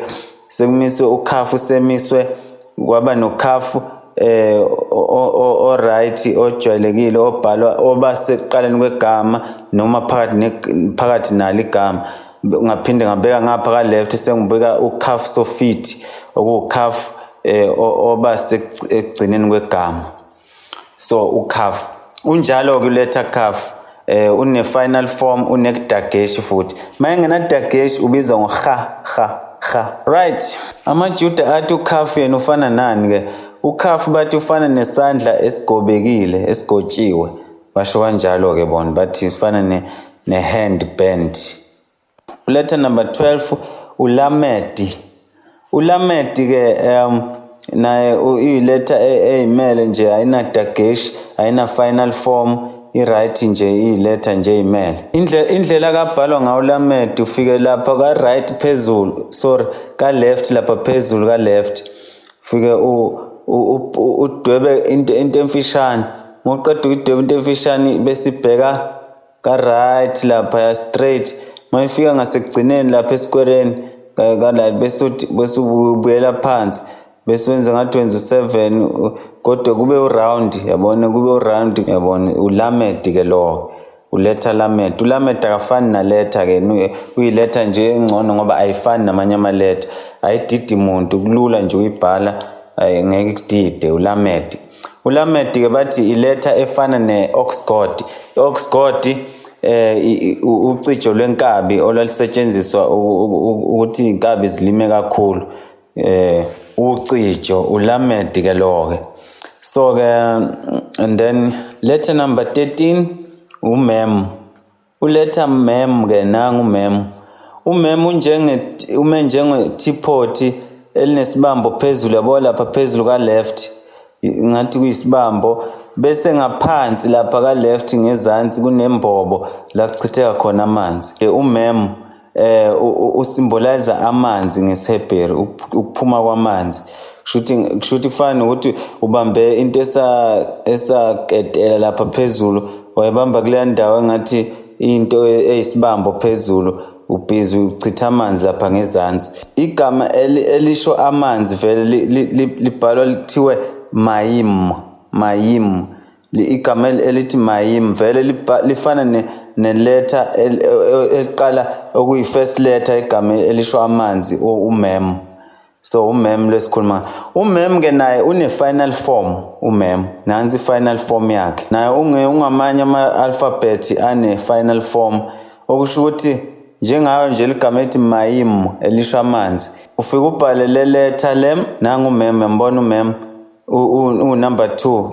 sekumiswe ukhafu, semiswe kwaba nokhafu o right ojwayelekile obhalwa oba sekuqaleni kwegama noma phakathi phakathi nalo igama. Ngaphinde ngabeka ngapha ka left, sengibeka ukhaf sofit, okukhaf oba sekugcineni kwegama. So ukhaf unjalo ke, letter kaf une final form, unedagesh futhi. Mayengena dagesh ubizwa ngo ha ha ha. Right, amaJuda athi ukhaf yena ufana nani ke? Ukhaf bathi ufana nesandla esigobekile, esigotshiwe, basho kanjalo ke bona, bathi ufana ne hand bend. Letter number 12 ulamedi. Ulamedi ke Naye uyiletha eyimele nje, ayina dagesh, ayina final form, i-right nje, iyiletha nje eyimele. Indlela kabhalwa ngawo lamed, ufike lapha ka-right phezulu, sorry, ka-left lapha phezulu ka-left, ufike udwebe into emfishane. Mawuqeda ukudweba into emfishane bese ibheka ka-right lapha straight. Mayifika ngasekugcineni lapha esikwereni ka-right, bese ubuyela phansi, bese wenza ngathi wenza u-7, kodwa kube u-round, yabona, kube u-round, yabona, ulamed ke lo, uletha lamed. Ulamed akafani naletha ke, uyiletha nje engcono ngoba ayifani namanye amaletha, ayididi muntu, kulula nje uyibhala, ngeke ikudide ulamed. Ulamed ke bathi iletha efana ne-ox goad. I-ox goad ucijo lwenkabi olwalusetshenziswa ukuthi inkabi zilime kakhulu, ucijo ulamed ke lo ke. So ke and then letter number 13 umem. Uletha mem ke, nangu mem. Umem unjenge ume njenge teapot elinesibambo phezulu, yabo, lapha phezulu ka left ngathi kuyisibambo, bese ngaphansi lapha ka left ngezansi kunembobo la kuchitheka khona amanzi. Umem usymbolize amanzi ngesiHebheru, ukuphuma kwamanzi. Kushuthi kufana nokuthi ubambe into esaketela lapha phezulu, wayibamba kuleya ndawo engathi into eyisibambo phezulu, ubhizi uchitha amanzi lapha ngezansi. Igama elisho amanzi vele libhalwa lithiwe mayim, mayim. Igama elithi mayim vele lifana neletha eliqala okuyi-first letter igama elisho amanzi, umem. So umem lesikhuluma, umem ke naye une-final form. Umem nansi i-final form yakhe, naye ungamanye ama-alphabet ane-final form, okusho ukuthi njengayo nje ligama elithi mayim elisho amanzi, ufike ubhale le letter lem, nangu umem, uyambona umem unumber 2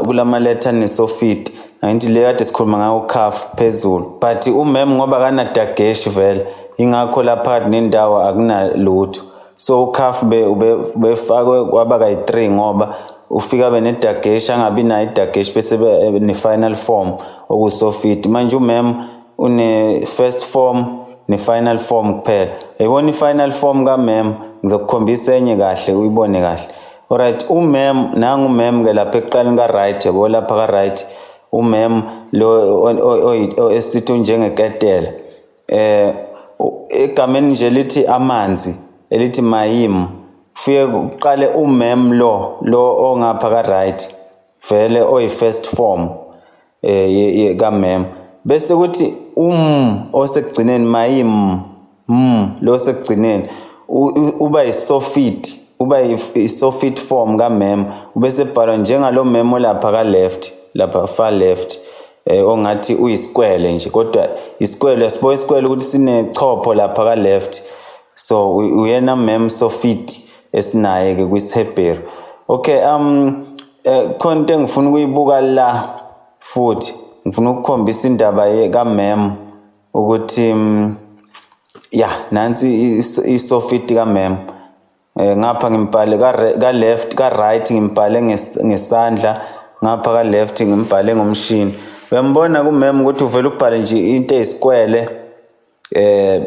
kulama letter nesofit, angithi le kade sikhuluma ngayo kaf phezulu, but umem ngoba kanadagesh vele, ingakho lapha nendawo akunalutho. So ukaf befakwe kwaba kayi-3 ngoba ufika abe nedagesh, angabi nayo idagesh, bese ne-final form okusofit. Manje umem une-first form ne-final form kuphela. Uyayibona i-final form kamem, ngizokukhombisa enye kahle uyibone kahle. Alright, umem nangu umem ke lapha ekuqaleni ka-right, yabo lapha ka-right umem lo esithi unjengeketela, egameni nje lithi amanzi elithi mayim, kufike kuqale umem lo ongapha ka-right vele oyi-first form kamem, bese kuthi osekugcineni mayim lo sekugcineni uba yi-sofit, uba i-sofit form kamem, ubese bhalwa njengalo mem olapha ka-left, lapha far left, ongathi uyisikwele nje, kodwa isikwele sibo isikwele ukuthi sinechopho lapha ka-left. So uyena mem sofit esinaye ke kwisiHebheru. Okay, khona into engifuna ukuyibuka la futhi, ngifuna ukukhombisa indaba kamem ukuthi ya nansi isofit kamem. Ngapha ngimbhale ka left, ka right ngimbhale ngesandla, ngapha ka left ngimbhale ngomshini. Uyambona kumem ukuthi uvela ubhale nje into eyisikwele,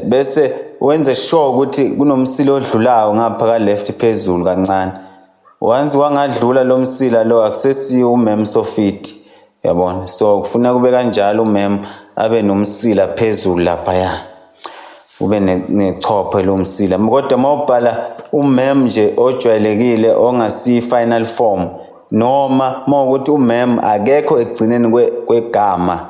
bese wenze sure ukuthi kunomsila odlulayo ngapha ka left phezulu kancane. Once wangadlula lo msila lo, akusesiyo umem sofit, yabona. So kufuna kube kanjalo, umem abe nomsila phezulu lapha, ube nechopho lomsila. Kodwa mawubhala umem nje ojwayelekile ongasi final form, noma mawukuthi umem akekho ekugcineni kwegama,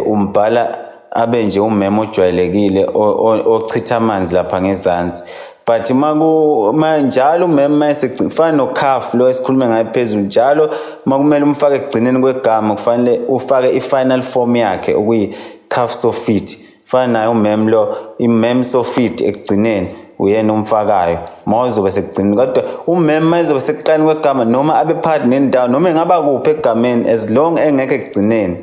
umbhala abe nje umem ojwayelekile ochitha amanzi lapha ngezansi. But manjalo umem mayesegcina, fana nokhaf lo esikhulume ngayo phezulu, njalo makumele umfake ekugcineni kwegama, kufanele ufake i-final form yakhe okuyi-kaf sofit. Fana naye umem lo, imem sofit ekugcineni uyena umfakayo mawuzobe sekugcineni. Kodwa umem mayezobe sekuqaleni kwegama, noma abe phakathi nendawo, noma engaba kuphi egameni, as long engekho ekugcineni,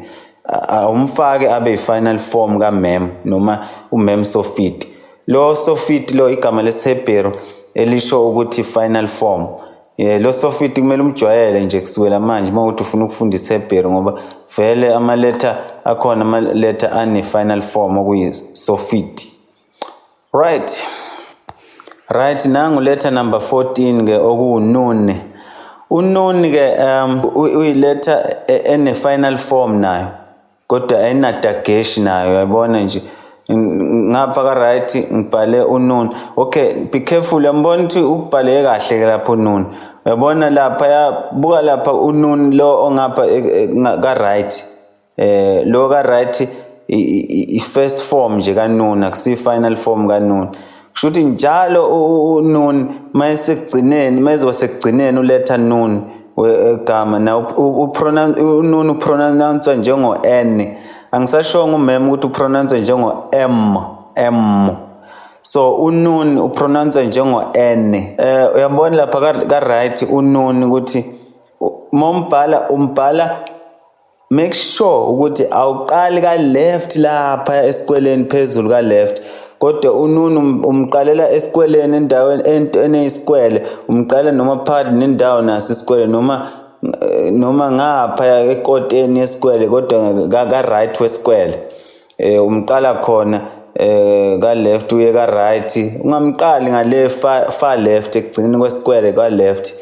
awumfake abe i-final form kamem noma umem sofit. Lo sofit lo igama lesiHebheru elisho ukuthi final form. Lo sofit kumele umjwayele nje kusukela manje uma ukuthi ufuna ukufunda isiHebheru, ngoba vele ama-letter akhona, ama-letter ane-final form okuyi-sofit. Right. Right, nangu letter number 14 ke okuwunun. Unun ke uyiletha ene final form nayo, kodwa ayinadagesh nayo, uyabona nje. Ngapha ka right ngibhale unun. Okay, be careful, uyambona ukuthi ukubhale kahle ke lapho unun. Uyabona lapha, yabuka lapha unun lo ongapha ka right. Lo ka right i first form nje kanun, akusi final form kanun. Kusho ukuthi njalo unun mayesekugcineni, mayezoba sekugcineni uletha nun wegama na unun upronounce njengo N. Angisashongo umem ukuthi upronounce njengo M, M. So unun upronounce njengo N. Uyabona lapha ka right unun ukuthi mombhala umbhala, make sure ukuthi awuqali ka left lapha esikweleni phezulu ka left, kodwa unun umqalela esikweleni endaweni eneyisikwele, umqala noma phakathi nendawo naso isikwele, noma ngapha ekoteni yesikwele, kodwa ka right wesikwele. Umqala khona ka left uye ka right, ungamqali ngale far left ekugcineni kwesikwele ka left.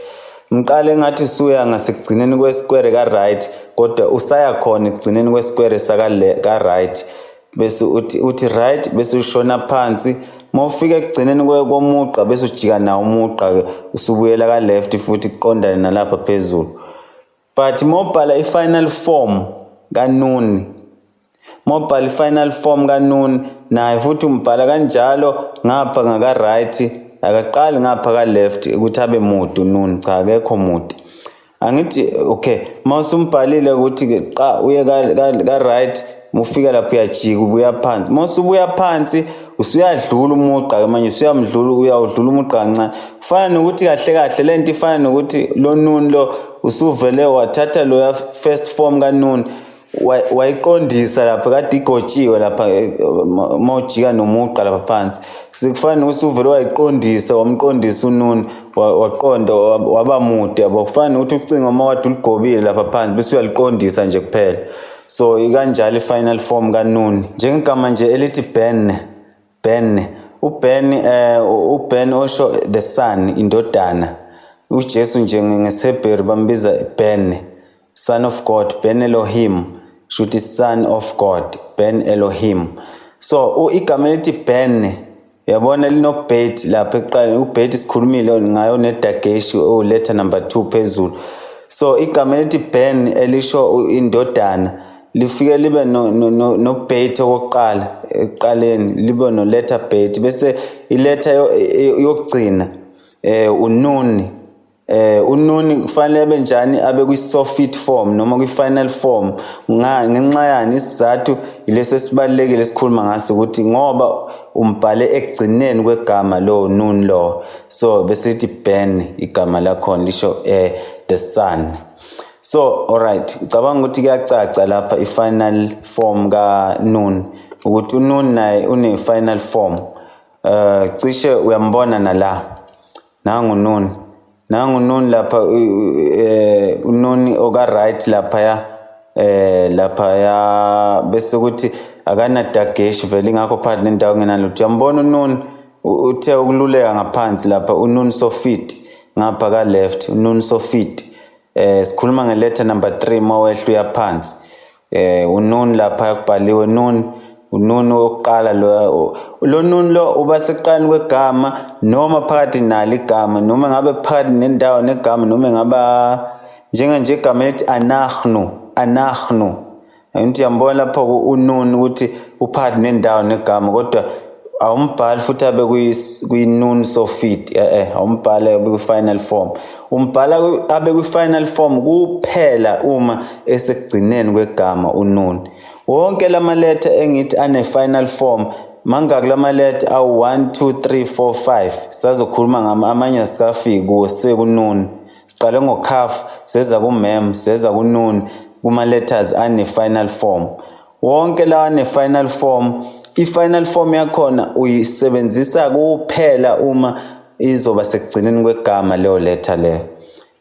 Mqale engathi usuya ngasekugcineni kwesikwele ka right, kodwa usaya khona ekugcineni kwesikwele saka ka right, bese uthi right, bese ushona phansi. Mawufika ekugcineni komugqa bese ujika nawo umugqa ke, usubuyela ka left futhi kuqondane nalapha phezulu. But mawubhala i-final form kanuni, mawubhala i-final form kanuni naye futhi umbhala kanjalo ngapha ngaka right, akaqali ngapha ka left ukuthi abe mude ununi, cha akekho mude. Angithi okay, mawusumbhalile ukuthi ke qa uye ka right, ufika lapho uyajika ubuya phansi. Mawusubuya phansi usuyadlula umugqa ke manje, usuyamdlula, uyawudlula umugqa kancane. Kufana nokuthi kahle kahle lento ifana nokuthi lo nun lo usuvele wathatha loya first form kanun wayiqondisa lapha kade igotshiwe lapha mawujika nomugqa lapha phansi. Sekufana nokuthi uvele wayiqondisa, wamqondisa unun, waqonda waba mude, yabo. Kufana nokuthi ucingo uma kade uligobile lapha phansi bese uyaliqondisa nje kuphela. So ikanjalo i-final form kanun. Njengegama nje elithi Ben, Ben, uBen, uBen osho the son, indodana. uJesu nje ngesiHebheru bambiza Ben, son of God, Ben Elohim, shuthi son of God, Ben Elohim. So igama elithi Ben, uyabona linobet lapha ekuqaleni, ubet sikhulumile ngayo nedageshi o letter number 2 phezulu. So igama elithi Ben elisho indodana lifike libe no bet okokuqala ekuqaleni, libe no letter bet, bese iletter yokugcina ununi. Ununi kufanele abe njani? Abe kwi-sofit form noma kwi-final form. Ngenxa yani? Isizathu ilesi esibalulekile esikhuluma ngaso, ukuthi ngoba umbhale ekugcineni kwegama lo nun lo. So bese sithi Ben igama lakhona lisho the son. So alright, ngicabanga ukuthi kuyacaca lapha i-final form ka nun, ukuthi unun naye une final form. Cishe uyambona nala, nangu nun, nangu nun lapha, unoni oka right lapha ya, lapha ya, bese kuthi akanadageshi vele, ingakho phakathi nendawo ngenalutho. Uyambona unun uthe ukululeka ngaphansi lapha, unun sofit ngapha ka left, unun sofit. Sikhuluma nge-letter number 3 mawehla uya phansi. Unun lapha kubhaliwe nun, unun wokuqala lo, lo nun lo uba sekuqaleni kwegama noma phakathi nalo igama, noma ngabe phakathi nendawo negama, noma ngaba njenganje igama elithi anahnu, anahnu. Angithi uyambona lapho unun ukuthi uphakathi nendawo negama, kodwa awumbhali futhi abe kwi-nun sofit, awumbhali abe kwi-final form. Umbhala abe kwi-final form kuphela uma esekugcineni kwegama unun. Wonke lama letter engithi ane-final form, mangaki lama letter? Awu 1 2 3 4 5. Sazokhuluma ngama amanye asikafiki kuwo, sekunun. Siqale ngokhaf, seza kumem, seza kunun, kuma letters ane-final form. Wonke lawa ane-final form, i-final form yakhona uyisebenzisa kuphela uma izoba sekugcineni kwegama leyo letter leyo.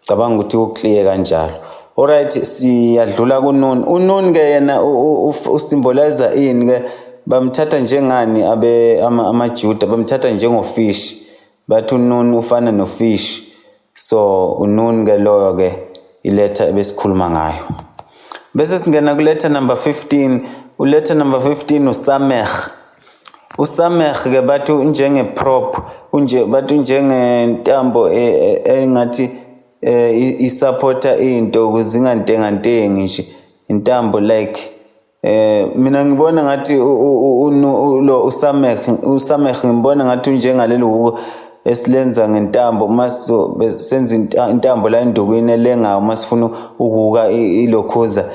Cabanga ukuthi ku-clear kanjalo. Alright, siyadlula kuNun. UNun ke yena usymbolize ini ke? Bamthatha njengani abe amaJuda? Bamthatha njengofish. Bathi uNun ufana nofish. So uNun ke loyo ke iletter ebesikhuluma ngayo. Bese singena kuletter number 15. Uletter number 15 uSamech. USamech ke bathi unjenge prop, unje bathi unjengentambo engathi isupporta into ukuze ingantengantengi nje, intambo like mina ngibona ngathi lo uSamech ngimbona ngathi unjengaleli huku esilenza ngentambo maso senza intambo la endukwini elengayo masifuna ukuhuka ilokhuza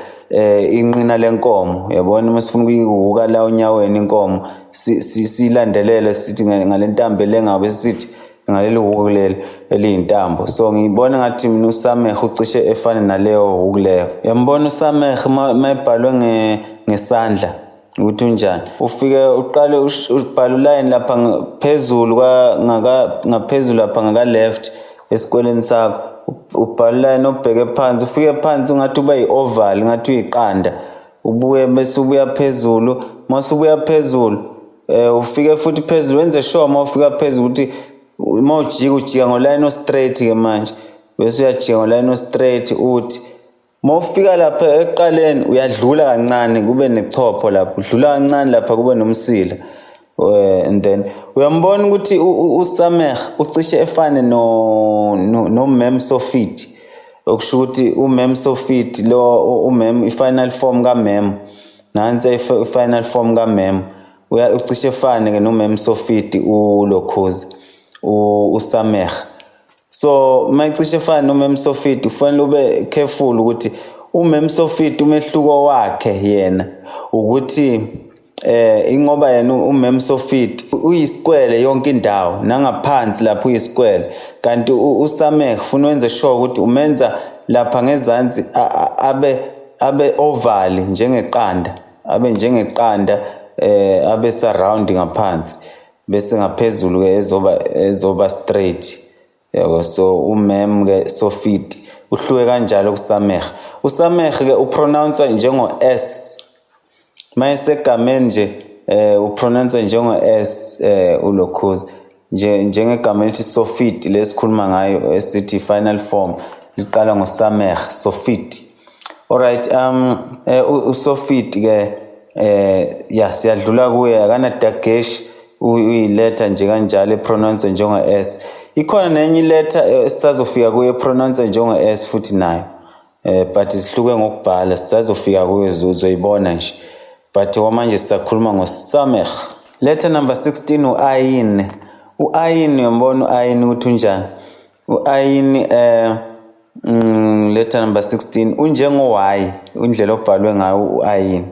inqina lenkomo, yabona, masifuna ukuyihuka la onyaweni inkomo silandelele sithi ngalentambo elengayo, bese sithi ngaleli huku leli eliyintambo. So ngibona ngathi mina uSamech ucishe efane naleyo huku leyo. Uyambona uSamech mayebhalwe ngesandla ukuthi unjani? Ufike uqale ubhale uline lapha phezulu ngaphezulu lapha ngaka left esikoleni sakho, ubhale uline obheke phansi, ufike phansi ungathi uba yi-oval, ngathi uyiqanda, ubuye bese ubuya phezulu. Mase ubuya phezulu ufike futhi phezulu, wenze sure uma ufika phezulu ukuthi uma ujika ujika ngoline o-straight ke manje, bese uyajika ngoline o-straight. Uthi uma ufika lapha ekuqaleni uyadlula kancane, kube nechopho lapho, udlula kancane lapha kube nomsila, and then uyambona ukuthi uSamech ucishe efane no Mem Sofit, okusho ukuthi uMem Sofit lo, uMem, i-final form kaMem, nansi i-final form kaMem, ucishe efane ke noMem Sofit ulokhuza uSamech. So mayicishe efana noMem Sofit, kufanele ube careful ukuthi uMem Sofit umehluko wakhe yena ukuthi ingoba yena uMem Sofit uyisikwele yonke indawo, nangaphansi lapho uyisikwele, kanti uSamech ufuna wenze sure ukuthi umenza lapha ngezansi abe oval njengeqanda, abe njengeqanda, abe surround ngaphansi, bese ngaphezulu ke ezoba straight, yabo. So uMem ke Sofit uhluke kanjalo kuSamech. USamech ke upronounce njengo S mayesegameni nje, upronounce njengo S ulokhuza nje njengegama elithi Sofit lesikhuluma ngayo, esithi final form liqala ngoSamech Sofit. Alright, uSofit ke ya, siyadlula kuye, akana dagesh, uyiletha nje kanjalo epronounce njengo S. Ikhona nenye iletha esisazofika kuyo epronounce njengo S futhi nayo, but sihluke ngokubhala, sisazofika kuyo, uzoyibona nje, but kwamanje sisakhuluma ngoSamech. Letter number 16, uAyin. UAyin, uyambona uAyin ukuthi unjani? UAyin letter number 16 unjengo Y, indlela obhalwe ngayo uAyin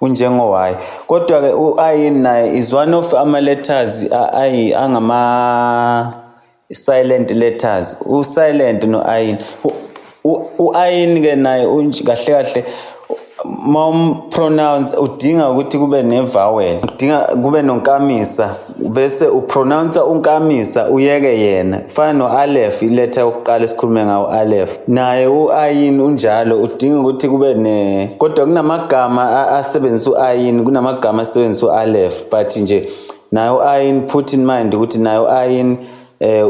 unjengo Y, kodwa ke uAyin naye is one of ama letters ayi angama silent letters, u-silent no-Ayin. U-Ayin ke naye kahle kahle mawumpronounce udinga ukuthi kube ne-vowel, udinga kube nonkamisa, bese upronounce unkamisa uyeke yena. Kufana no-aleph, iletha yokuqala esikhulume ngawo, aleph, naye u-ayin unjalo, udinga ukuthi kube ne, kodwa kunamagama asebenzisa u-ayin, kunamagama asebenzisa u-aleph, but nje naye u-ayin, put in mind ukuthi naye u-ayin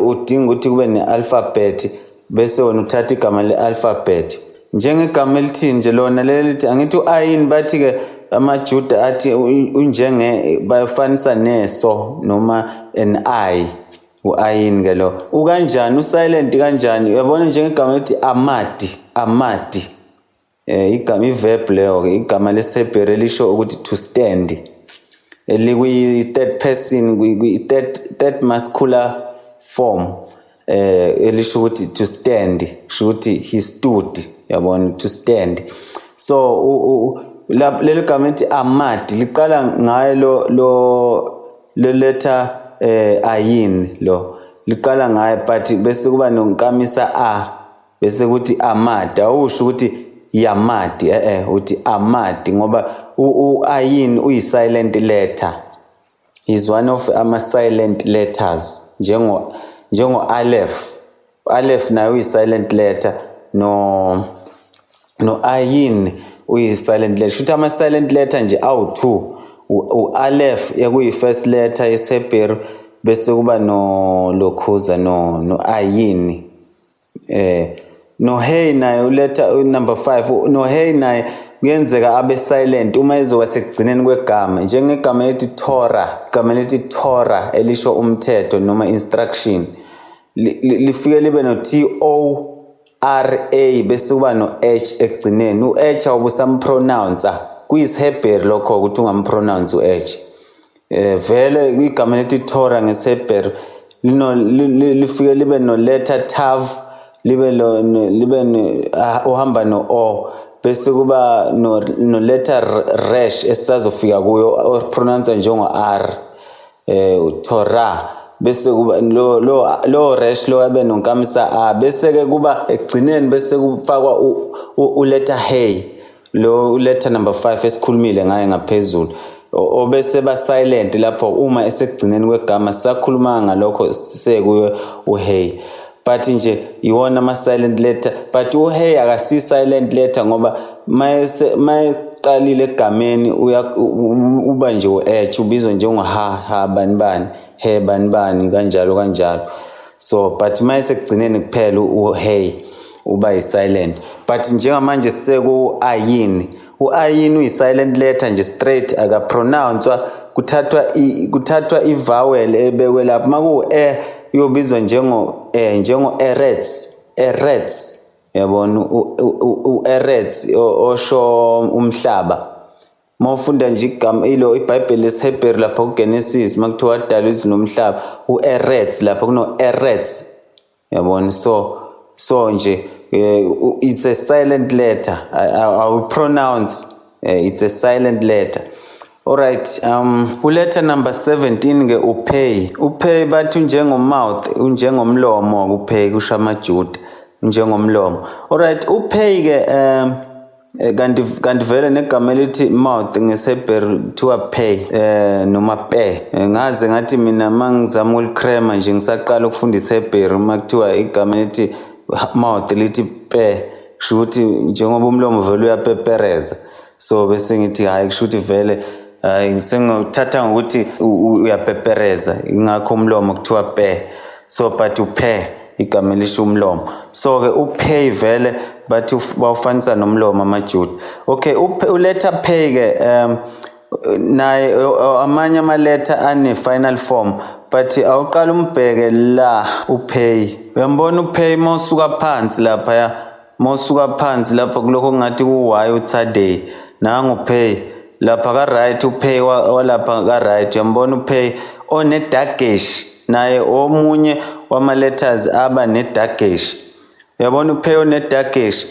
udinga ukuthi kube ne-alphabet, bese wena uthatha igama le-alphabet njengegama elithini nje lona leli lithi, angithi u-ayin bathi-ke amaJuda athi unjenge, bafanisa neso noma an eye. U-ayin ke lo ukanjani? Usilent kanjani? Uyabona njengegama elithi amadi, amadi, igama, i-verb leyo ke, igama lesiHebheru elisho ukuthi to stand, elikwi third person, kwi third masculine form, elisho ukuthi to stand, kusho ukuthi he stood, yabona, to stand. So leli gama elithi amad liqala ngayo lo letter ayin, lo liqala ngayo, but bese kuba nonkamisa a, bese kuthi amad. Awusho ukuthi yamad, uthi amad, ngoba u-ayin uyi silent letter, is one of ama silent letters, njengo njengo-Aleph. Aleph naye uyi-silent letter, no Ayin uyi-silent letter. Shuthi ama-silent letter nje awu-2, u-Aleph ekuyi-first letter yesiHebheru, bese kuba no lokhuza no Ayin, no Hey naye uletha number 5. No Hey naye kuyenzeka abe silent uma ezoba sekugcineni kwegama, njengegama elithi Torah. Igama elithi Torah elisho umthetho noma instruction, lifike libe no T O R A bese kuba no H ekugcineni. U-H awubusampronounce, kuyisiHebheru lokho ukuthi ungampronounce u-H. Vele igama elithi Torah ngesiHebheru lifike libe no letter Tav, libe libe uhamba no O, bese kuba no letter Resh esisazofika kuyo opronounce njengo R, Torah, bese kuba lo Resh lo abe nonkamisa A, bese ke kuba ekugcineni bese kufakwa u letter Hey, lo letter number 5 esikhulumile ngaye ngaphezulu, obese ba silent lapho uma esekugcineni kwegama. Sisakhuluma ngalokho sekuyo uHey, but nje iwona ama silent letter. But uHey akasi silent letter ngoba mayeqalile egameni uba nje u-H, ubizwa njengo ha ha bani bani he bani bani kanjalo kanjalo. So but mayesekugcineni kuphela uHey uba yi-silent. But njengamanje seku-Ayin, u-Ayin uyi-silent letter nje straight, akapronounce-wa, kuthathwa i-vowel ebekwe lapho. Makuwu-e uyobizwa njengo Eretz, Eretz, yabona, u-Eretz osho umhlaba. Mawufunda nje igama ilo iBhayibheli lesiHebheru lapha kuGenesis, makuthiwa wadala izulu nomhlaba, u-Eretz lapha kuno Eretz, yabona. So nje it's a silent letter, I will pronounce, it's a silent letter. Alright, uletter number 17 ke uPay. UPay bathi unjengo mouth, unjengomlomo uPay, kusho amaJuda, unjengomlomo. Alright, uPay ke kanti vele negama elithi mouth ngesiHebheru kuthiwa pay, noma pe. Ngaze ngathi mina mangizama ukulikrema nje ngisaqala ukufunda isiHebheru, makuthiwa igama elithi mouth lithi pe, kusho ukuthi njengoba umlomo vele uyapepereza. So bese ngithi hayi, kusho ukuthi vele hayi sengithatha ngokuthi uyapepereza, ingakho umlomo kuthiwa pe. So but uphe igama elisho umlomo. So ke upay vele bathi bawufanisa nomlomo amaJuda. Okay, uletter pay ke naye amanye ama letter ane final form, but awuqala umbheke la upay. Uyambona upay mawusuka phansi lapha, ya mawusuka phansi lapha kulokho ngathi ku Y uThadey, nangu pay lapha ka right, upay walapha ka right. Uyambona upay onedagesh, naye omunye wama letters aba nedagesh. Uyabona upay onedagesh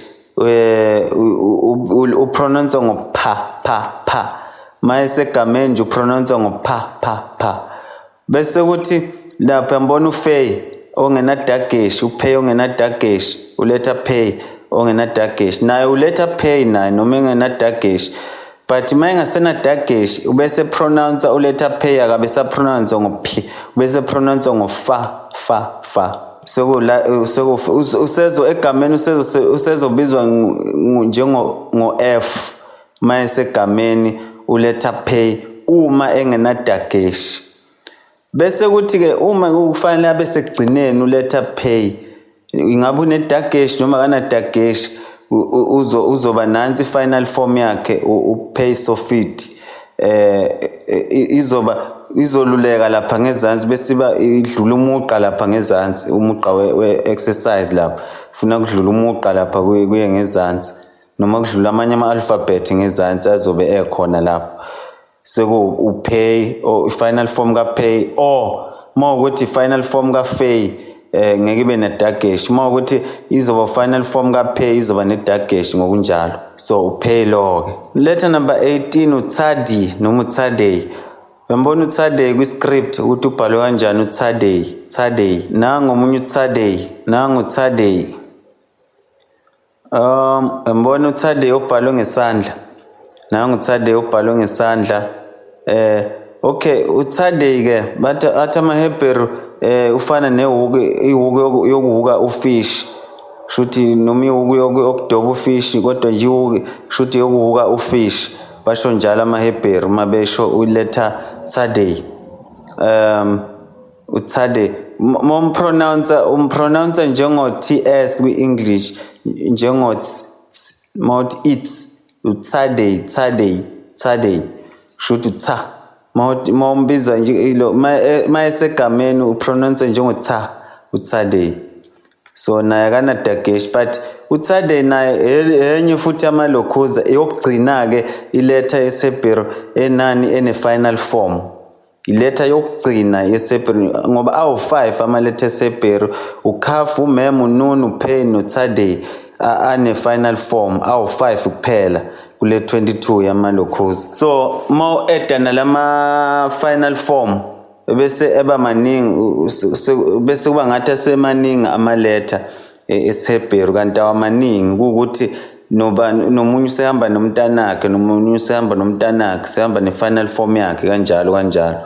upronounce ngo pa pa pa, mayesegameni nje upronounce ngo pa pa pa. Bese kuthi lapha uyambona ufey ongenadagesh, upay ongenadagesh, uletha pay ongenadagesh, naye uletha pay naye noma engenadagesh, but mayengasenadagesh ubese pronounce uletha pay, akabe sa pronounce ngo p, ubese pronounce ngo fa fa fa. Sekula usezo egameni usezobizwa njengo ngo F mayesegameni uletha pay uma engenadagesh. Bese kuthi ke uma kufanele abe sekugcineni uletha pay, ingabe unedagesh noma kanadagesh, uzoba nansi final form yakhe upay sofit, izoba izoluleka lapha ngezansi, bese iba idlula umugqa lapha ngezansi, umugqa we exercise lapha ufuna kudlula umugqa lapha kuye ngezansi, noma kudlula amanye ama-alphabet ngezansi azobe ekhona lapho. Seku upay or final form ka pay, or mawukuthi final form ka fay ngeke ibe nedagesh, mawukuthi izoba final form ka pay izoba nedagesh ngokunjalo. So upay lo ke. Letter number 18 uThadi noma uThadey. Uyambona uThadey kwi-script ukuthi ubhalwe kanjani uThadey, Thadey. Nangu omunye uThadey, nangu uThadey. Uyambona uThadey obhalwe ngesandla, nangu uThadey obhalwe ngesandla. Okay, uThadey ke bathi athi amaHebheru Ufana nehuku, ihuku yokuhuka ufish, shuthi noma ihuku yokudoba ufish, kodwa nje ihuku shuthi yokuhuka ufish. Basho njalo amaHebheru uma besho uletha Tzadday. uTzadday mompronounce, umpronounce njengo TS kwi-English, njengo mawuthi it's uTzadday, Tzadday, Tzadday, shuthi tha. Mawumbiza nje ilo mayesegameni upronounce njengo tha, uTzadday. So naye akana dagesh, but uTzadday naye enye futhi amalokhuza eyokugcina-ke iletha yesiHebheru enani ene-final form. Iletha yokugcina yesiHebheru, ngoba awu-5 amaletha esiHebheru, uKaf, uMem, uNun, uPey noTzadday ane-final form, awu-5 kuphela kule 22 yamalokhuza. So uma u-adda nalama final form bese eba maningi, bese kuba ngathi asemaningi amaletha esiHebheru, kanti awamaningi. Kuwukuthi noba nomunye usehamba nomntanakhe, nomunye usehamba nomntanakhe, sehamba ne-final form yakhe, kanjalo kanjalo.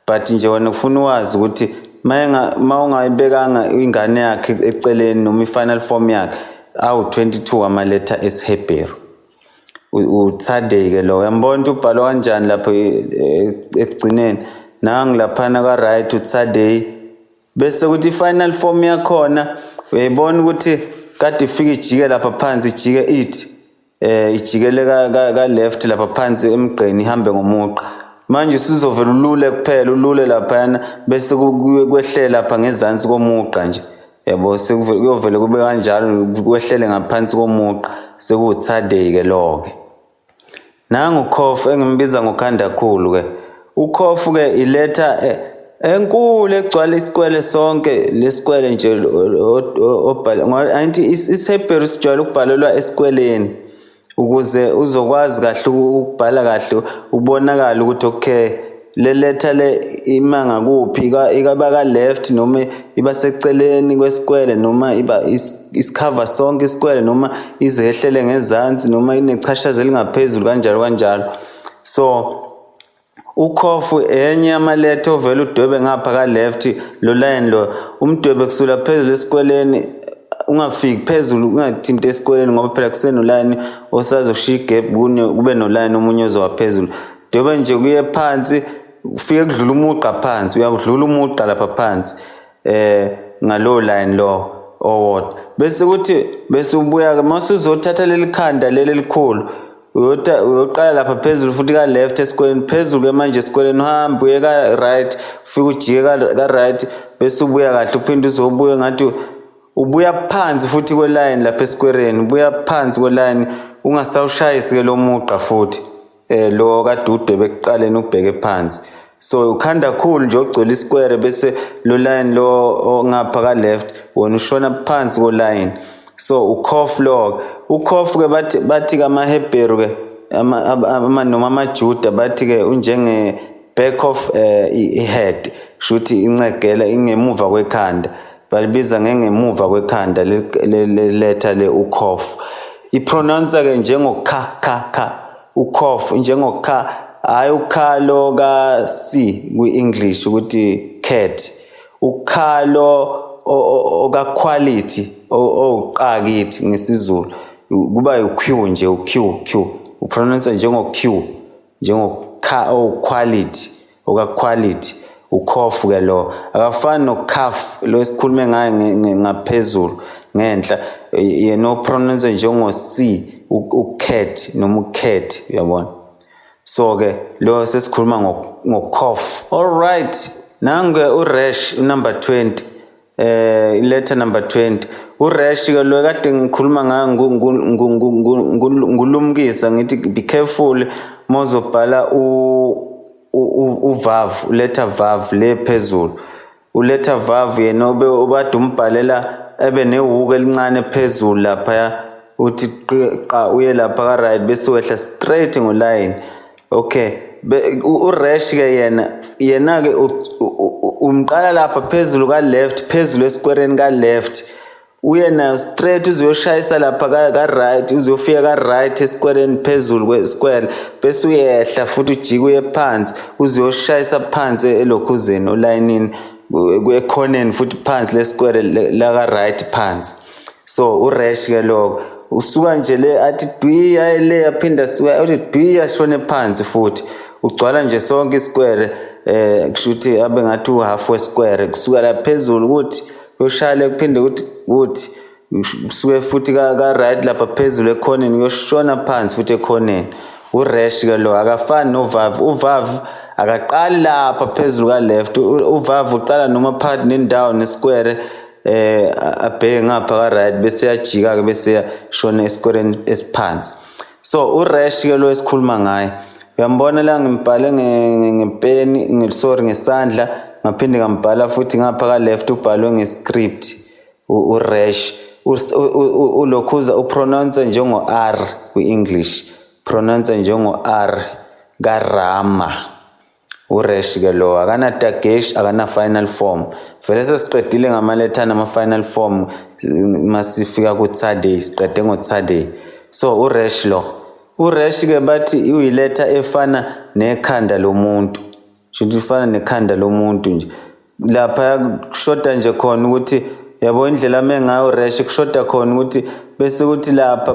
But nje wena ufuna uwazi ukuthi ma ungayibekanga ingane yakhe eceleni noma i-final form yakhe, awu-22 amaletha esiHebheru. uTzadday-ke lo, uyambona ukuthi ubhalwa kanjani lapho ekugcineni. Nangu laphana ka-right uTzadday, bese kuthi i-final form yakhona uyayibona ukuthi kade ifike ijike lapha phansi, ijike ithi ijikele ka left lapha phansi emgqeni, ihambe ngomugqa. Manje usuzovela ulule kuphela, ulule laphayana, bese kwehle lapha ngezansi komugqa nje, yabo. Kuyovele kube kanjalo, kwehlele ngaphansi komugqa, sekuwuTzadday-ke lo-ke. Nangu uKhof engimbiza ngokhandakhulu-ke. uKhof-ke iletha enkulu egcwala isikwele sonke, lesikwele nje obhala angithi isiHebheru sijwayele ukubhalelwa esikweleni ukuze uzokwazi kahle ukubhala kahle, ubonakale ukuthi okay, le letha le ima ngakuphi, iba ka-left noma iba seceleni kwesikwele, noma iba isikhava sonke isikwele, noma ize yehlele ngezansi, noma inechashaza elingaphezulu, kanjalo kanjalo. So uKhof enye yamaletha ovela udwebe ngapha ka-left, lo line lo umdwebe kusula phezulu esikweleni, ungafiki phezulu, ungathinti esikweleni, ngoba phela kusenolayini osazoshiya igap, kube nolayini omunye ozowa phezulu. Dwebe nje kuye phansi, ufike kudlula umugqa phansi, uyawudlula umugqa lapha phansi ngalowo line lo owodwa, bese kuthi bese ubuya-ke mase uzothatha leli khanda leli elikhulu, uyoqala lapha phezulu futhi ka-left esikweleni, phezulu-ke manje esikweleni, uhambe uye ka-right, ufike ujike ka-right, bese ubuya kahle, uphinde uzobuya ngathi ubuya phansi futhi kwelayini lapha esikwereni, ubuya phansi kwelayini, ungasawushayisi-ke lo mugqa futhi lo kade udwebe ekuqaleni ubheke phansi. So ukhanda khulu nje ogcwele isikwere, bese lo line lo ongapha ka-left wona ushona phansi kolayini. So uKhof lo, uKhof-ke bathi-ke amaHebheru-ke noma amaJuda bathi-ke unjenge back of i-head, shuthi incegela ingemuva kwekhanda, balibiza ngengemuva kwekhanda le letha le uKhof. Ipronounce-ke njengo kha kha kha, uKhof njengo kha, hhayi ukhalo ka-C kwi-English ukuthi cat, ukhalo oka-quality owuqakithi ngesiZulu, kuba u-Q nje, u-Q Q, upronounce njengo Q, njengo kha owu-quality, oka-quality. uKhof-ke lo akafani noKaf lo esikhulume ngaye ngaphezulu ngenhla, yena opronounce njengo C, ucat noma ucat, uyabona. So-ke lo sesikhuluma ngoKhof. All right, nangu-ke uResh number 20, letter number 20. uResh-ke lo kade ngikhuluma ngayo, ngulumkisa ngithi be careful mawuzobhala uvav, uletha vav le phezulu. Uletha vav yena obade umbhalela ebe nehhuku elincane phezulu laphaya, uthi qa uye lapha ka-right, bese wehla straight ngolayini. Okay, uResh-ke yena-ke umqala lapha phezulu ka-left, phezulu esikwereni ka-left, uye nayo straight uzoyoshayisa lapha ka-right, uzofika ka-right esikwereni phezulu kwesikwere, bese uyehla futhi ujike uye phansi, uzoyoshayisa phansi elokhuzeni olayinini ekhoneni futhi phansi lesquare la ka right phansi. So uresh ke lokho usuka nje le athi dwi le aphinda suka athi dwi ashone phansi futhi ugcwala nje sonke isquare, kusho ukuthi abe ngathi uhalf wesquare kusuka la phezulu ukuthi uyoshaya kuphinde ukuthi kusuke futhi ka right lapha phezulu ekhoneni kuyoshona phansi futhi ekhoneni. Uresh ke lo akafani novav. Uvav akaqali lapha phezulu ka left, uvav uqala noma phakathi nendawo nesquare, abheke ngapha ka right bese yajika ke bese yashona esquareni esiphansi. So uresh ke lo esikhuluma ngaye, uyambona la ngimbhale ngepeni, sorry ngesandla, ngaphinde ngambhala futhi ngapha ka left ubhalwe ngescript. Uresh ulokhuza upronounce njengo R kwi-English, pronounce njengo R kaRama. Uresh ke lo akana dagesh, akana final form. Vele sesiqedile ngamaletha nama final form masifika ku Tsadei, siqede ngo Tsadei. So uresh lo, uresh ke bathi uyiletha efana nekhanda lomuntu, shuthi ifana nekhanda lomuntu nje. Lapha kushoda nje khona ukuthi yabo indlela ame ngayo uresh, kushoda khona ukuthi bese kuthi lapha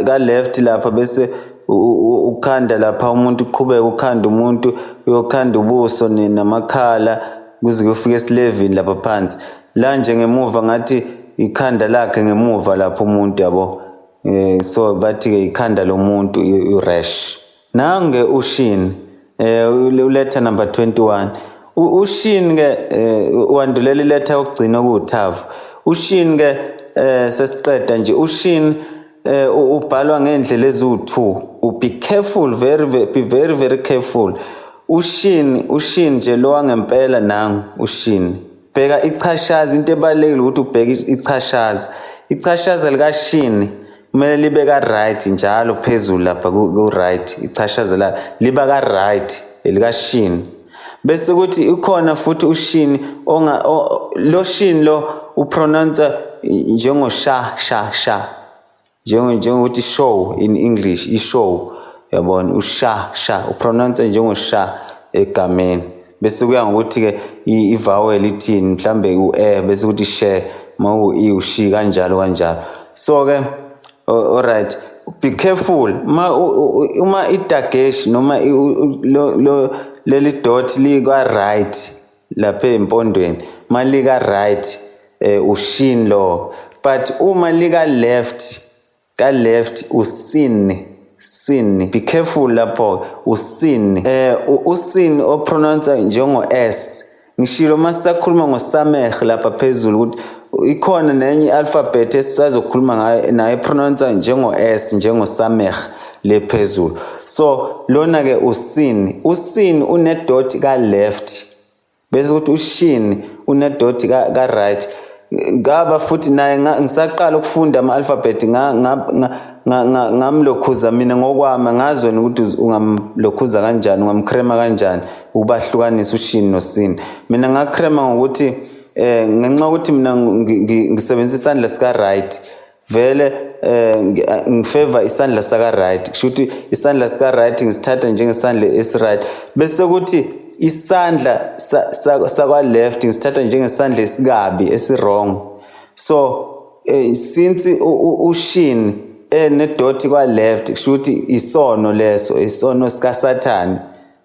ka left lapha bese ukhanda lapha umuntu uqhubeka ukhanda umuntu uyokhanda ubuso namakhala kuze kuyofika esilevini lapha phansi. La nje ngemuva ngathi ikhanda lakhe ngemuva lapha umuntu yabo. So bathi ke ikhanda lomuntu uresh. Nange ushin, uletha number 21. Ushin ke wandulela iletha yokugcina kuwuthavu. Ushin ke sesiqeda nje. Ushin ubhalwa ngendlela eziwu2. Be careful, very, be very very careful. Ushin nje lo wangempela nangu ushin. Bheka ichashaza, into ebalulekile ukuthi ubheke ichashaza. Ichashaza lika shin kumele libe ka right njalo phezulu lapha ku right, ichashaza la liba ka right elika shin. Bese kuthi ikhona futhi ushin onga lo shin lo upronounce njengo sha sha sha, njengokuthi show in English, ishow yabona, usha sha upronounce njengo sha egameni. Bese kuya ngokuthi ke ivowel ithini, mhlambe u-e bese kuthi she, ma u-i ushi, kanjalo kanjalo. So ke alright, be careful uma idagesh noma lo leli dot lika right lapha empondweni, malika right ushin lo, but uma lika left, ka left usin, sin. Be careful lapho usin, usin o pronounce njengo s. Ngishilo masisakhuluma ngosameh lapha phezulu ukuthi ikhona nenye alphabet esisazokhuluma ngayo nayo pronounce njengo s, njengo sameh le phezulu. So lona ke usin, usin une dot ka left, bese kuthi ushin une dot ka right. Ngaba futhi naye ngisaqala ukufunda ama alphabet ngamlokhuza mina ngokwami, ngazi wena ukuthi ungamlokhuza kanjani, ungamkrema kanjani ukubahlukanisa ushin nosin. Mina ngakrema ngokuthi ngenxa yokuthi mina ngisebenzisa isandla sika right, vele ngifavor isandla saka right, kusho ukuthi isandla sika right ngisithatha njengesandla esi right, bese kuthi isandla sakwa left ngisithatha njengesandla esikabi esi wrong. So since ushin enedot kwa left, kusho ukuthi isono leso, isono sika Sathane.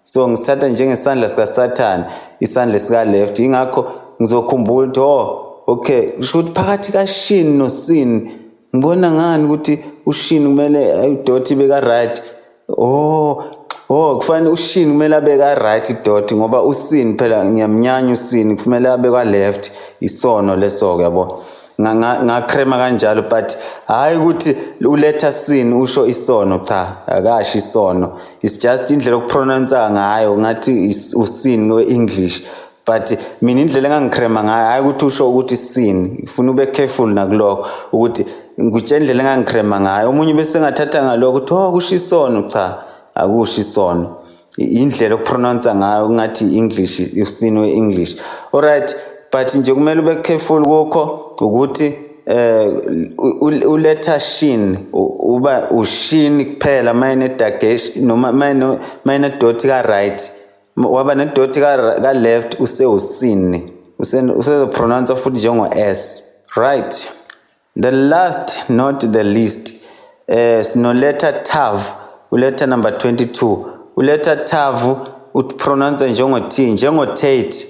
So ngisithatha njengesandla sika Sathane isandla sika left, ingakho ngizokhumbula ukuthi oh okay, kusho ukuthi phakathi ka shin no sin ngibona ngani ukuthi ushin kumele idot ibe ka right. Oh kufanele ushin kumele abe ka right idot, ngoba usin phela ngiyamnyanya usin, kumele abe ka left, isono leso yabo. Ngakrema kanjalo, but hayi ukuthi uletha sin usho isono, cha akasho isono, it's just indlela okupronounce ngayo ngathi usin kwe-English, but mina indlela engangikrema ngayo hayi ukuthi usho ukuthi sin. Ufuna ube careful nakulokho ukuthi ngikutshela indlela engangikrema ngayo, omunye bese ngathatha ngalokho ukuthi oh kusho isono, cha akusho isono, indlela okupronounce ngayo ngathi English, usin we-English. Alright, but nje kumele ube careful kukho ukuthi uletha shin uba ushin kuphela mayine dagesh noma mayine dot ka right, Waba ne-dot ka-left usewusini, usezopronounce futhi njengo-S. Right, the last not the least, sino-letter tav, uletter number 22. Uletter tav upronounce njengo-T, njengo-Tate.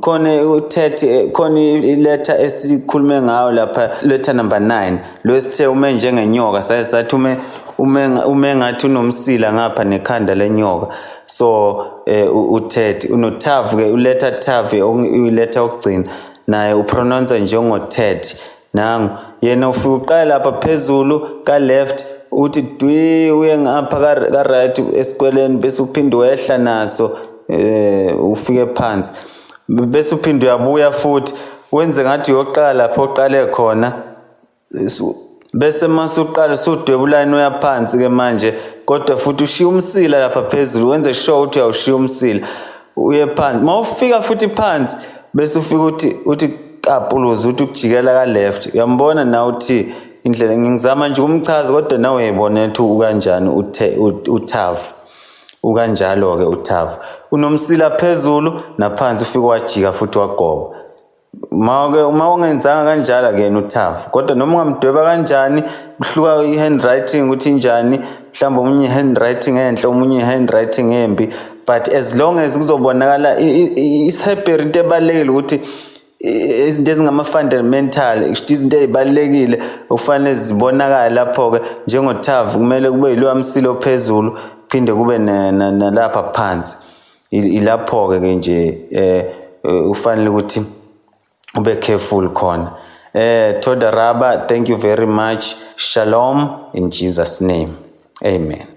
Khona u-Tate, khona iletter esikhulume ngayo lapha, letter number 9, lo esithe ume njengenyoka, saye sathi ume ngathi unomsila ngapha nekhanda lenyoka. So u-Tate unotav ke, uletter tav uletter yokugcina, naye upronounce njengo-Tate. Nangu yena ufika uqala lapha phezulu ka-left, uthi dwi uye ngapha ka-right esikweleni, bese uphinde wehla naso ufike phansi, bese uphinde uyabuya futhi wenze ngathi uyoqala lapho oqale khona, bese mase uqala usudweba ulayini uya phansi ke manje, kodwa futhi ushiya umsila lapha phezulu, wenze sure ukuthi uyawushiya umsila uye phansi. Mawufika futhi phansi bese ufika uthi kapuluza, uthi ukujikela ka-left. Uyambona nawe uthi indlela ngizama nje ukumchaza, kodwa nawe uyayibona ukuthi ukanjani uthavu. Ukanjalo-ke uthavu, unomsila phezulu naphansi, ufike wajika futhi wagoba. Uma ungenzanga kanjalo akuyena uthavu, kodwa noma ungamdweba kanjani, kuhluka i-handwriting ukuthi injani, mhlawumbe omunye i-handwriting enhle, omunye i-handwriting embi, but as long as kuzobonakala isiHebheru, into ebalulekile ukuthi izinto ezingama-fundamental, izinto ey'balulekile okufanele zibonakale lapho-ke, njengothavu kumele kube yiloya msila ophezulu, kuphinde kube nalapha phansi. Ilapho-ke ke nje ufanele ukuthi ube careful khona. Toda Rabba, thank you very much. Shalom in Jesus name. Amen.